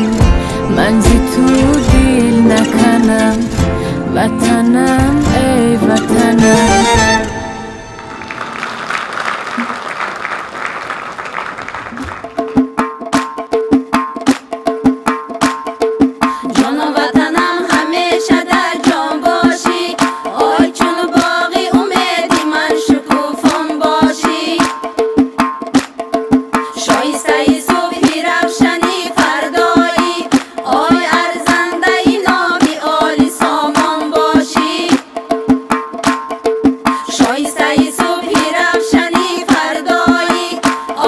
ман зи ту дил наканам. Ватанам, эй ватанам. Ҷону ватанам ҳамеша дар ҷон бошӣ, ой чун боғи умеди ман шукуфон бошӣ. Шоистаи субҳи равшани фардоӣ, ой арзандаи номи оли сомон бошӣ. Шоистаи субҳи равшани фардоӣ,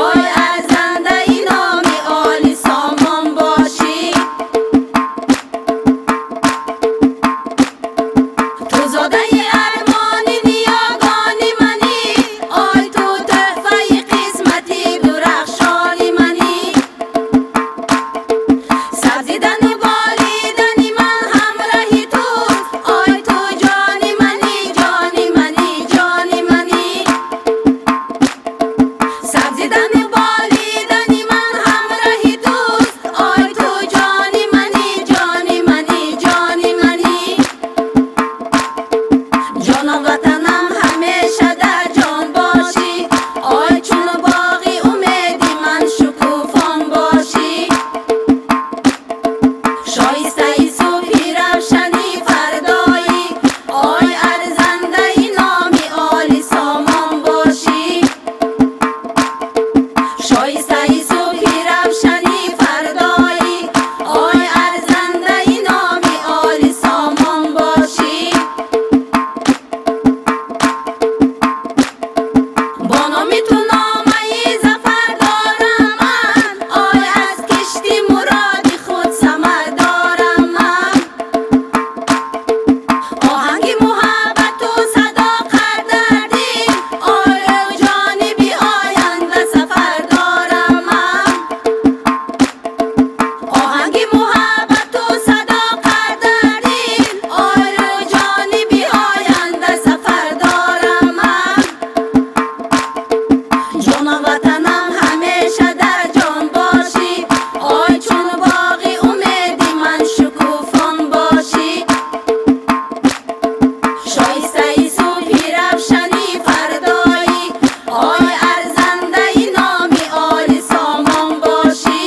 ой арзандаи номи оли сомон бошӣ. Ту зодаи армони ниёгони манӣ, ой ту тӯҳфаи қисмати дурахшони манӣ. Сабзидану болидани ман ҳамраҳи туст, ой ту ҷони манӣ, ҷони манӣ, ҷони манӣ. Сабзидану болидани ман ҳамраҳи туст, ой ту ҷони манӣ, ҷони манӣ, ҷони манӣ. Ҷону ватанам ҳамеша дар ҷон бошӣ, ой чун боғи умеди ман шукуфон бошӣ. Шоистаи субҳи равшани фардоӣ, ой арзандаи номи оли сомон бошӣ. Шоистаи субҳи равшани фардоӣ, ой арзандаи номи оли сомон бошӣ. Бо номи ту номаи зафар дорам ман, ой аз кишти муроди худ самар дорам ман. Оҳанги муҳаббату садоқат дар дил, ой ҷониби оянда сафар дорам ман. Оҳанги муҳаббату садоқат дар дил, ой ҷониби оянда сафар дорам ман. Ҷону ватанам ҳамеша дар ҷон бошӣ, ой чун боғи умеди ман шукуфон бошӣ. Шоистаи субҳи равшани фардоӣ, ой арзандаи номи оли сомон бошӣ.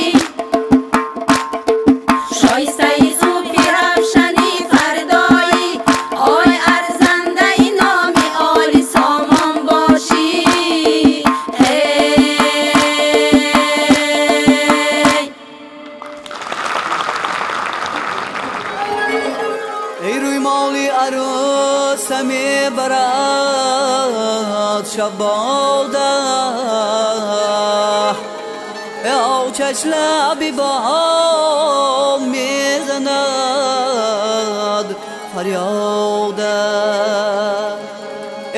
Шоистаи субҳи равшани фардоӣ, ой арзандаи номи оли сомон бошӣ. Эй. Эй рӯймоли арӯса мебарад шабода, очаш лаби бом мезанад фарёда.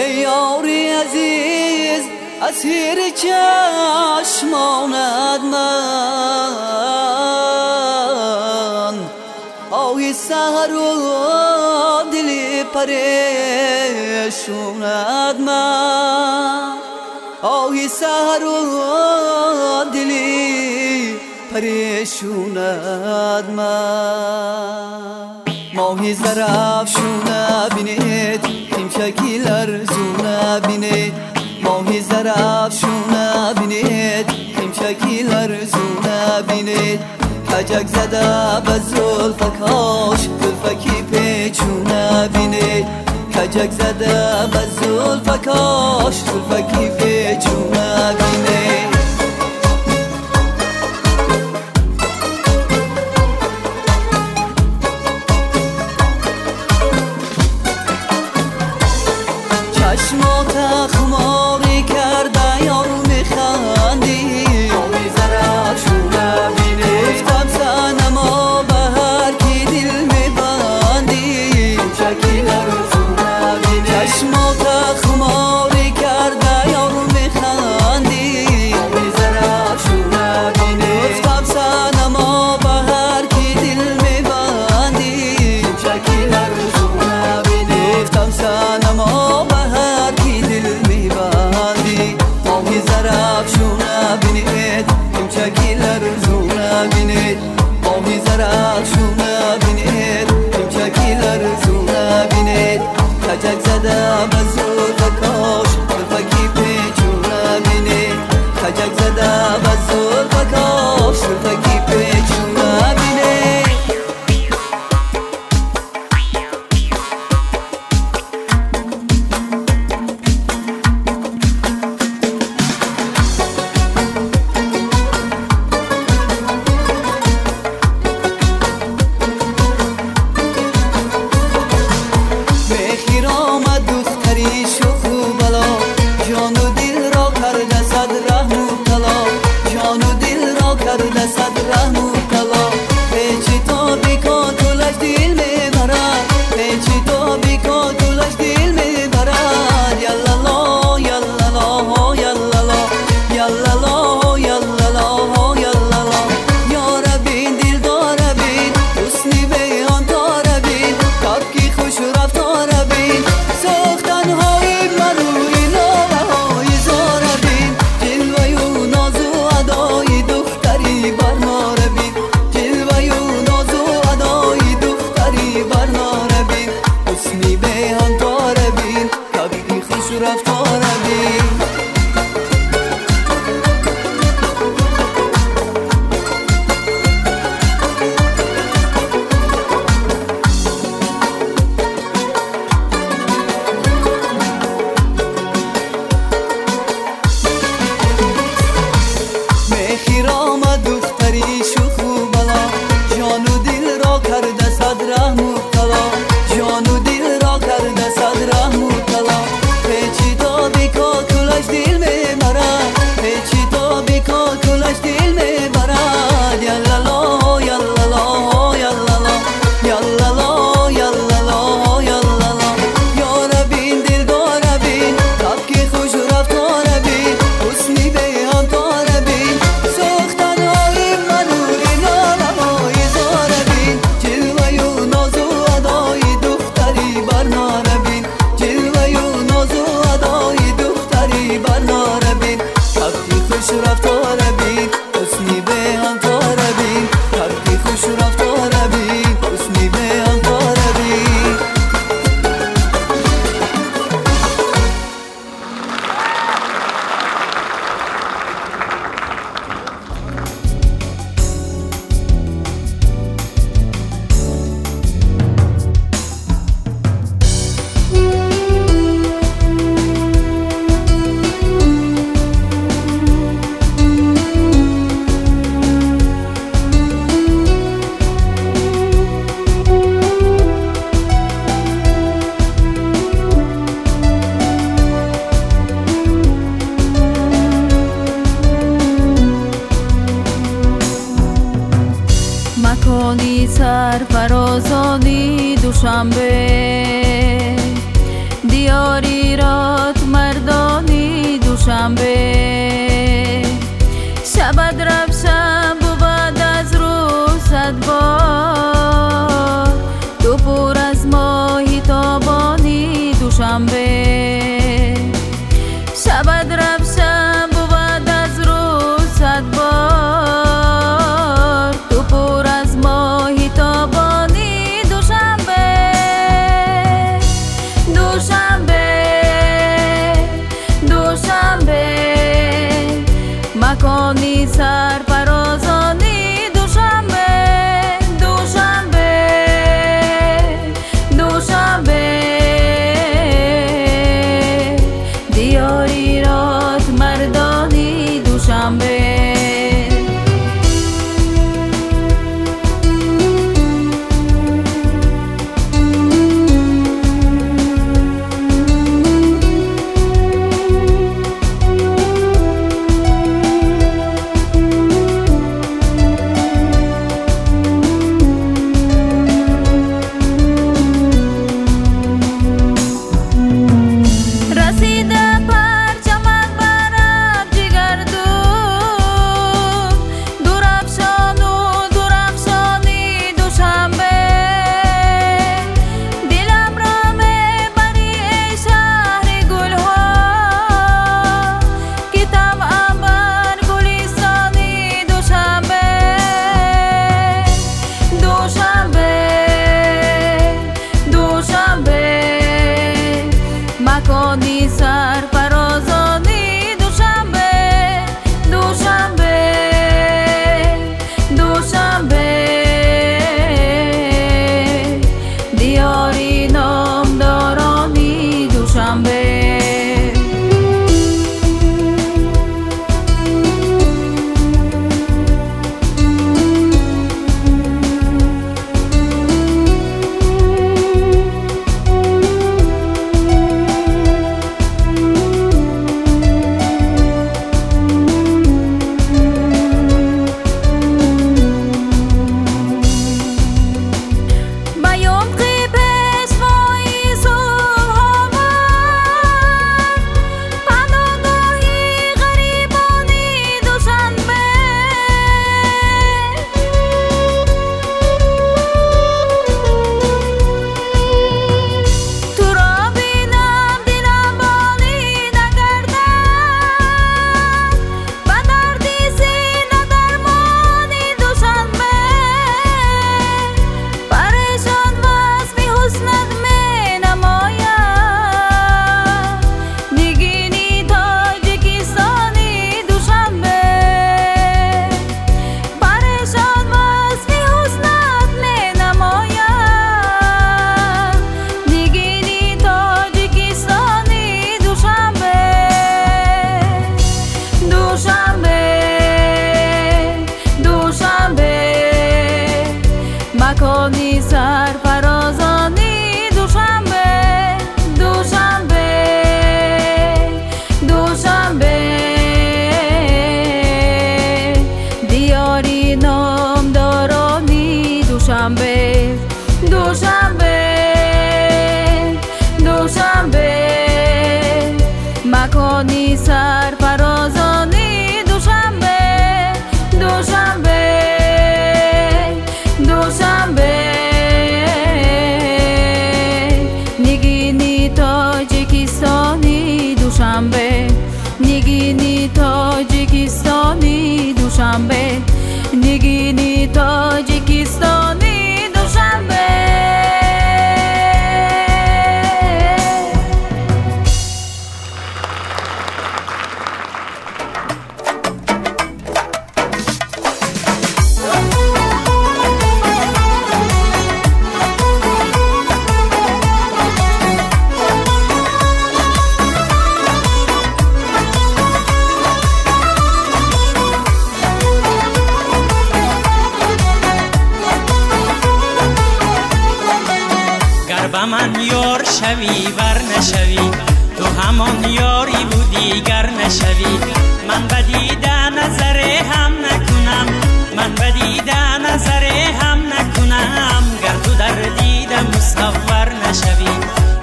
Эй ёри азиз, асири чашмонат ман, оҳи саҳару дили парешунат ман, оҳи саҳару дили парешунат ман. Моҳи зарафшуна бинед, химшаки ларзуна бинед. Моҳи зарафшуна бинед, химшаки ларзуна бинед. Каҷак зада ба зулфакош, зулфаки печуна бинед. Каҷак зада ба зулфакош, зулфаки печуна бинед. Чашмота хуморӣ карда ёру механдӣ, гуфтам санамо ба ҳар ки дил мебандӣ. Чашмота хуморӣ زده به زلفکاش زلفکی پیچونه بینه خجک زده به زلفکاش زلفکی پیچونه بینه. макони сарфарозони Душанбе, диёри ротмардони Душанбе. Шабад равшан бувад аз рӯз садбор, ту пур аз моҳи тобони Душанбе. Шабад равшан бувад аз рӯз садбор, ту пур аз моҳи тобони Душанбе. Душанбе, Макони сарфарозони Душанбе, Душанбе, Душанбе, диёри номдорони Душанбе, Душанбе, Душанбе, макони сарфарозони Душанбе, Душанбе, Душанбе, нигини Тоҷикистони Душанбе, нигини Тоҷикистони Душанбе, нигини Тоҷикистони Душанбе. Ба ман ёр шавӣ вар нашавӣ, ту ҳамон ёри будӣ гар нашавӣ. Ман ба дида назаре ҳам накунам, ман ба дида назаре ҳам накунам, гар ту дар дида мусаввар нашавӣ.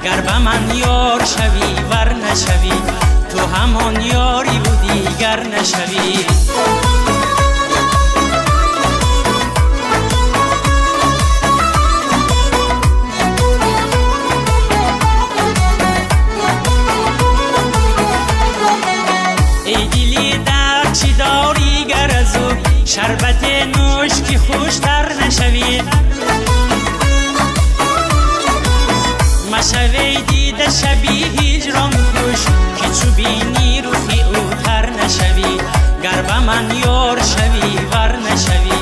Гар ба ман ёр шавӣ вар нашавӣ, ту ҳамон ёри будӣ гар нашавӣ. Шарбат нӯш ки хуштар нашавӣ, машавӣ дида шаби ҳиҷрон хуш, ки чу бинӣ рухи ӯ тар нашавӣ. Гар ба ман ёр шавӣ вар нашавӣ,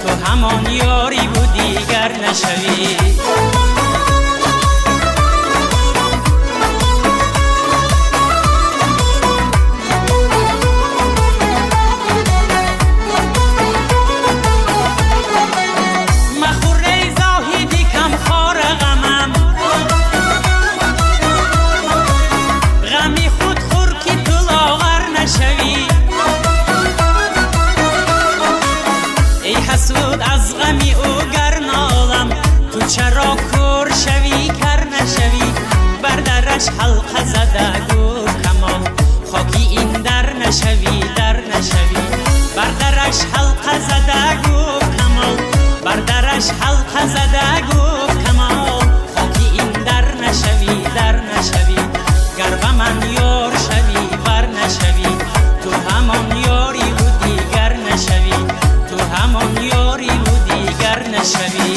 ту ҳамон ёри будӣ гар нашавӣ. Чаро кур шавӣ кар нашавӣ, бар дараш ҳалқа зада гуфт камол, хоки ин дар нашавӣ дар нашавӣ. Бар дараш ҳалқа зада гуфт камол, бар дараш ҳалқа зада гуфт камол, хоки ин дар нашавӣ дар нашавӣ. Гар ба ман ёр шавӣ вар нашавӣ, ту ҳамон ёри будӣ гар нашавӣ, ту ҳамон ёри будӣ гар нашавӣ.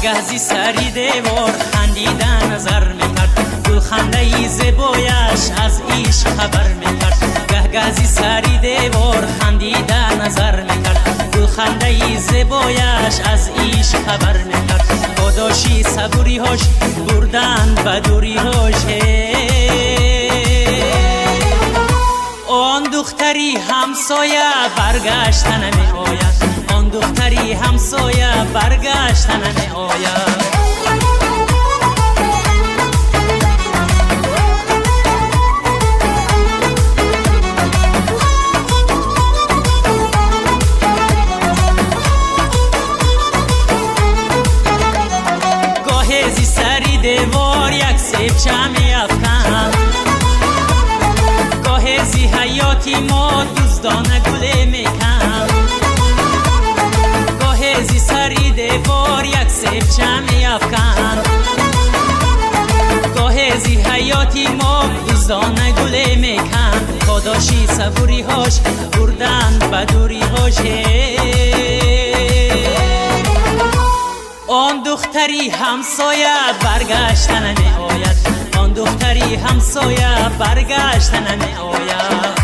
Гаҳзи сари девор хандида назар мекард, гулхандаи зебояш аз ишқ хабар мекард. Гаҳгаҳзи сари девор хандида назар мекард, гулхандаи зебояш аз ишқ хабар мекард. Подоши сабуриҳош бурдан ба дуриҳош, он духтари ҳамсоя баргашта намеояд, он духтари ҳамсоя баргашта намеояд. Гоҳе зи сари девор як себча меафканд, гоҳе зи ҳаёти мо дуздона гуле меканд. Гоҳе зи сари девор як себча меафканд, гоҳе зи ҳаёти мо дуздона гуле меканд. Подоши сабуриҳош бурдан ба дуриҳош, он духтари ҳамсоя баргашта намеояд, он Духтари ҳамсоя баргашта намеояд.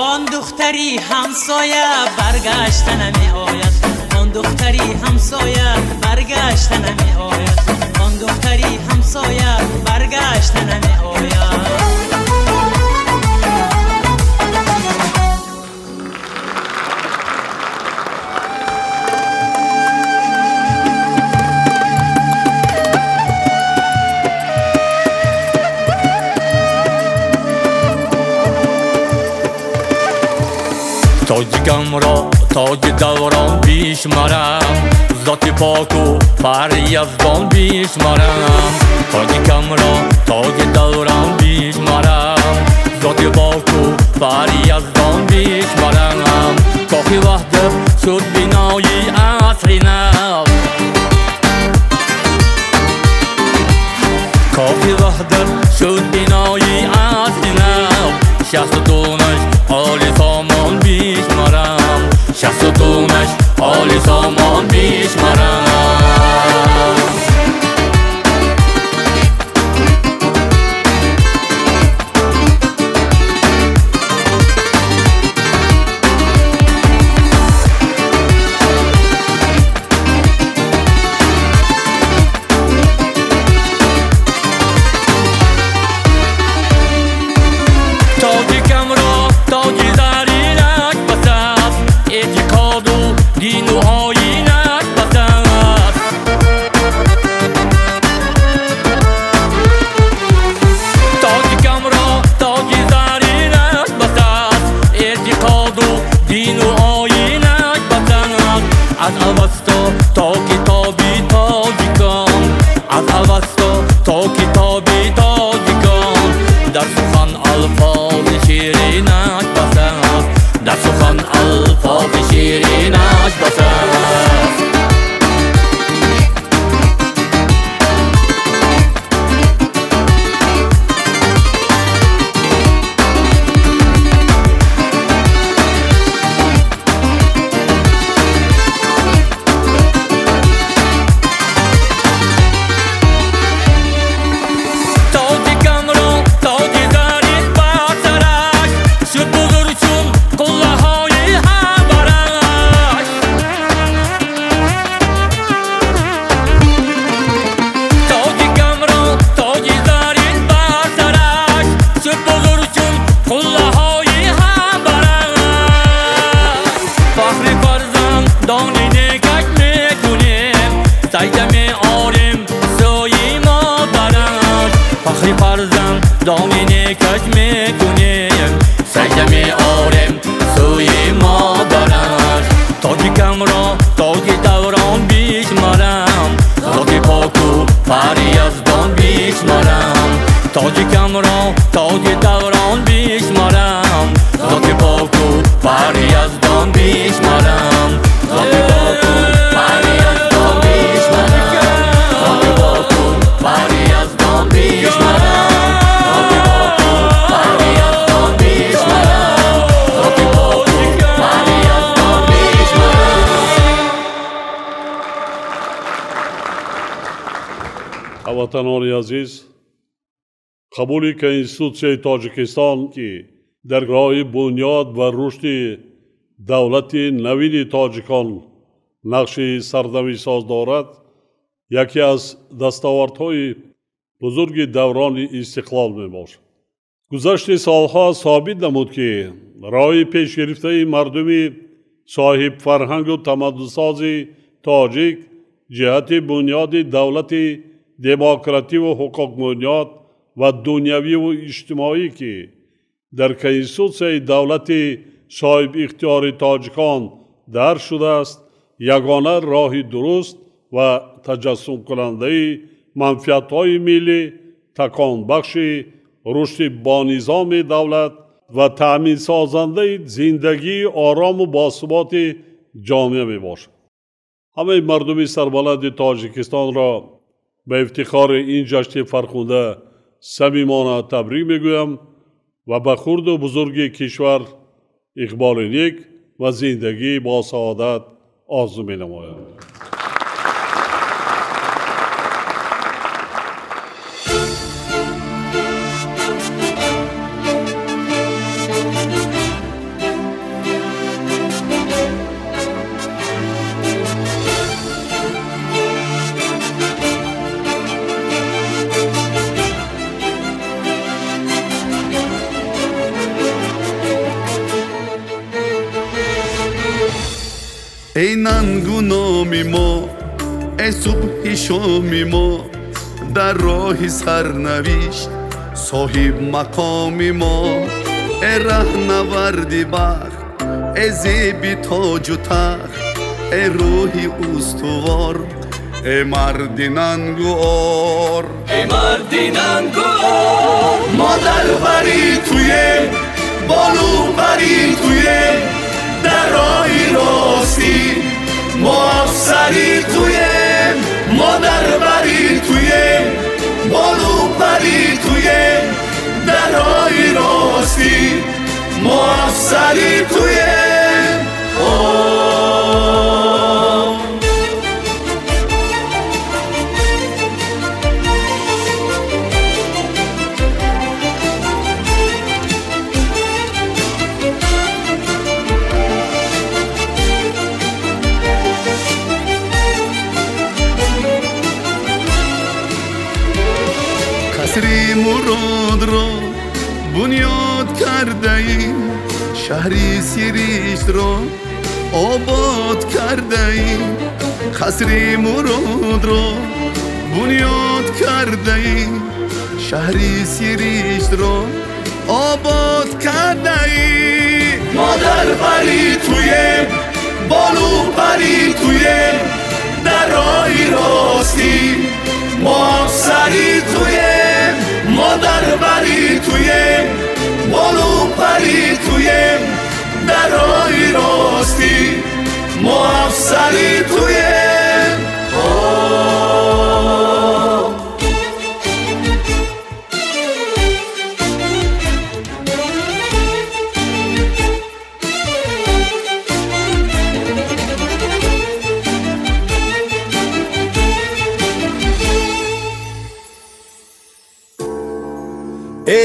Он духтари ҳамсоя баргашта намеояд. Он духтари ҳамсоя баргашта намеояд. Он духтари ҳамсоя баргашта намеояд. Тоҷикамро тоҷи даврон бишмарам, зоти поку фарри яздон бишмарам. Тоҷикамро тоҷи даврон бишмарам, зоти поку фарри яздон бишмарам. Кохи ваҳдат шуд бинои асри нав, кохи ваҳдат шуд бинои асри нав. Шахсу донаш оли сомон бишмарам, шахсу донаш оли сомон бишмарам. Аз Авасто то китоби тоҷикон, аз Авасто то китоби тоҷикон. Дар сухан алфози ширинаш бас аст, дар сухан алфози ширинаш бас аст. Тоҷикамро тоҷи даврон бишмарам, зоти поку фарри яздон бишмарам. Зоти поку фарри яздон бишмарам, зоти поку фарри яздон бишмарам, зоти поку фарри яздон бишмарам, зоти поку фарри яздон бишмарам. Ҳамватанони азиз, қабули Конститутсияи Тоҷикистон, ки дар роҳи бунёд ва рушди давлати навини тоҷикон нақши сарнавишсоз дорад, яке аз дастовардҳои бузурги даврони истиқлол мебошад. Гузашти солҳо собит намуд, ки роҳи пешгирифтаи мардуми соҳибфарҳангу тамаддунсози тоҷик ҷиҳати бунёди давлати демокративу ҳуқуқбунёд ва дунявиву иҷтимоӣ, ки дар Конститутсияи давлати соҳибихтиёри тоҷикон дарҷ шудааст, ягона роҳи дуруст ва таҷассумкунандаи манфиатҳои миллӣ, таконбахши рушди бонизоми давлат ва таъминсозандаи зиндагии орому босуботи ҷомеа мебошад. Ҳамаи мардуми сарбаланди Тоҷикистонро ба ифтихори ин ҷашни фархунда самимона табрик мегӯям ва ба хурду бузурги кишвар иқболи нек ва зиндагии босаодат орзу менамоям. Эй нангу номи мо, эй субҳи шоми мо, дар роҳи сарнавишт соҳиб мақоми мо, эй раҳнаварди бахт, эй зеби тоҷу тахт, эй рӯҳи устувор, эй марди нангуор, эй марди нангуор. Мо дар бари туем, болу бари туем, дар роҳи ростӣ мо афсари туем, мо дар бари туем, болу пари туем, дар роҳи ростӣ мо афсари туем. Қасри муродро бунёд кардаим, шаҳри сириштро обод кардаим. Қасри муродро бунёд кардаим, шаҳри сириштро обод кардаим. Мо дар бари туем, болу пари туем, дар роҳи ростӣ мо афсари туем, мо дар бари туем, болу пари туем, дар роҳи ростӣ мо афсари туем.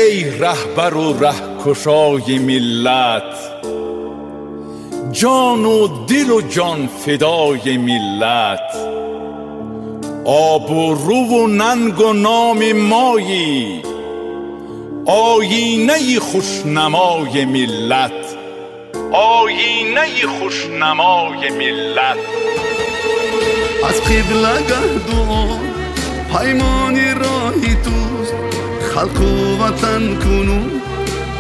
Эй раҳбару раҳкушои миллат, ҷону дилу ҷон фидои миллат, обрӯву нангу номи моӣ, оинаи хушнамои миллат, оинаи хушнамои миллат. Аз қиблагаҳ дуо паймони роҳи туст, халқу ватан кунун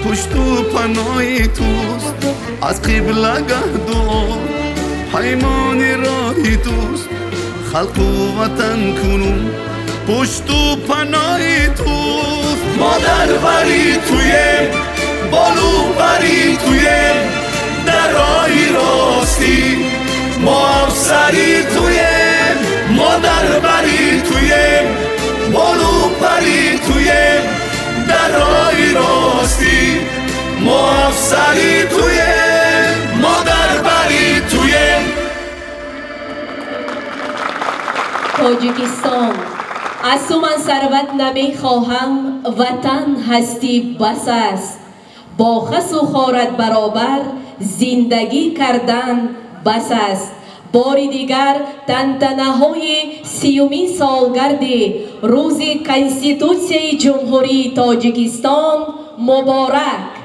пушту паноҳи туст. Аз қиблагаҳ дуо паймони роҳи туст, халқу ватан кунун пушту паноҳи туст. Мо дар бари туем, болу бари туем, дар роҳи ростӣ мо афсари туем, мо дар бари туем, болу пари туем, дар роҳи ростӣ мо афсари туем, мо дар бари туем. Тоҷикистон, аз ту ман сарват намехоҳам, ватан ҳастӣ бас аст. Бо хасу хорат баробар зиндагӣ кардан бас аст. Бори дигар тантанаҳои 30-умин солгарди рӯзи Конститутсияи Ҷумҳурии Тоҷикистон Муборак!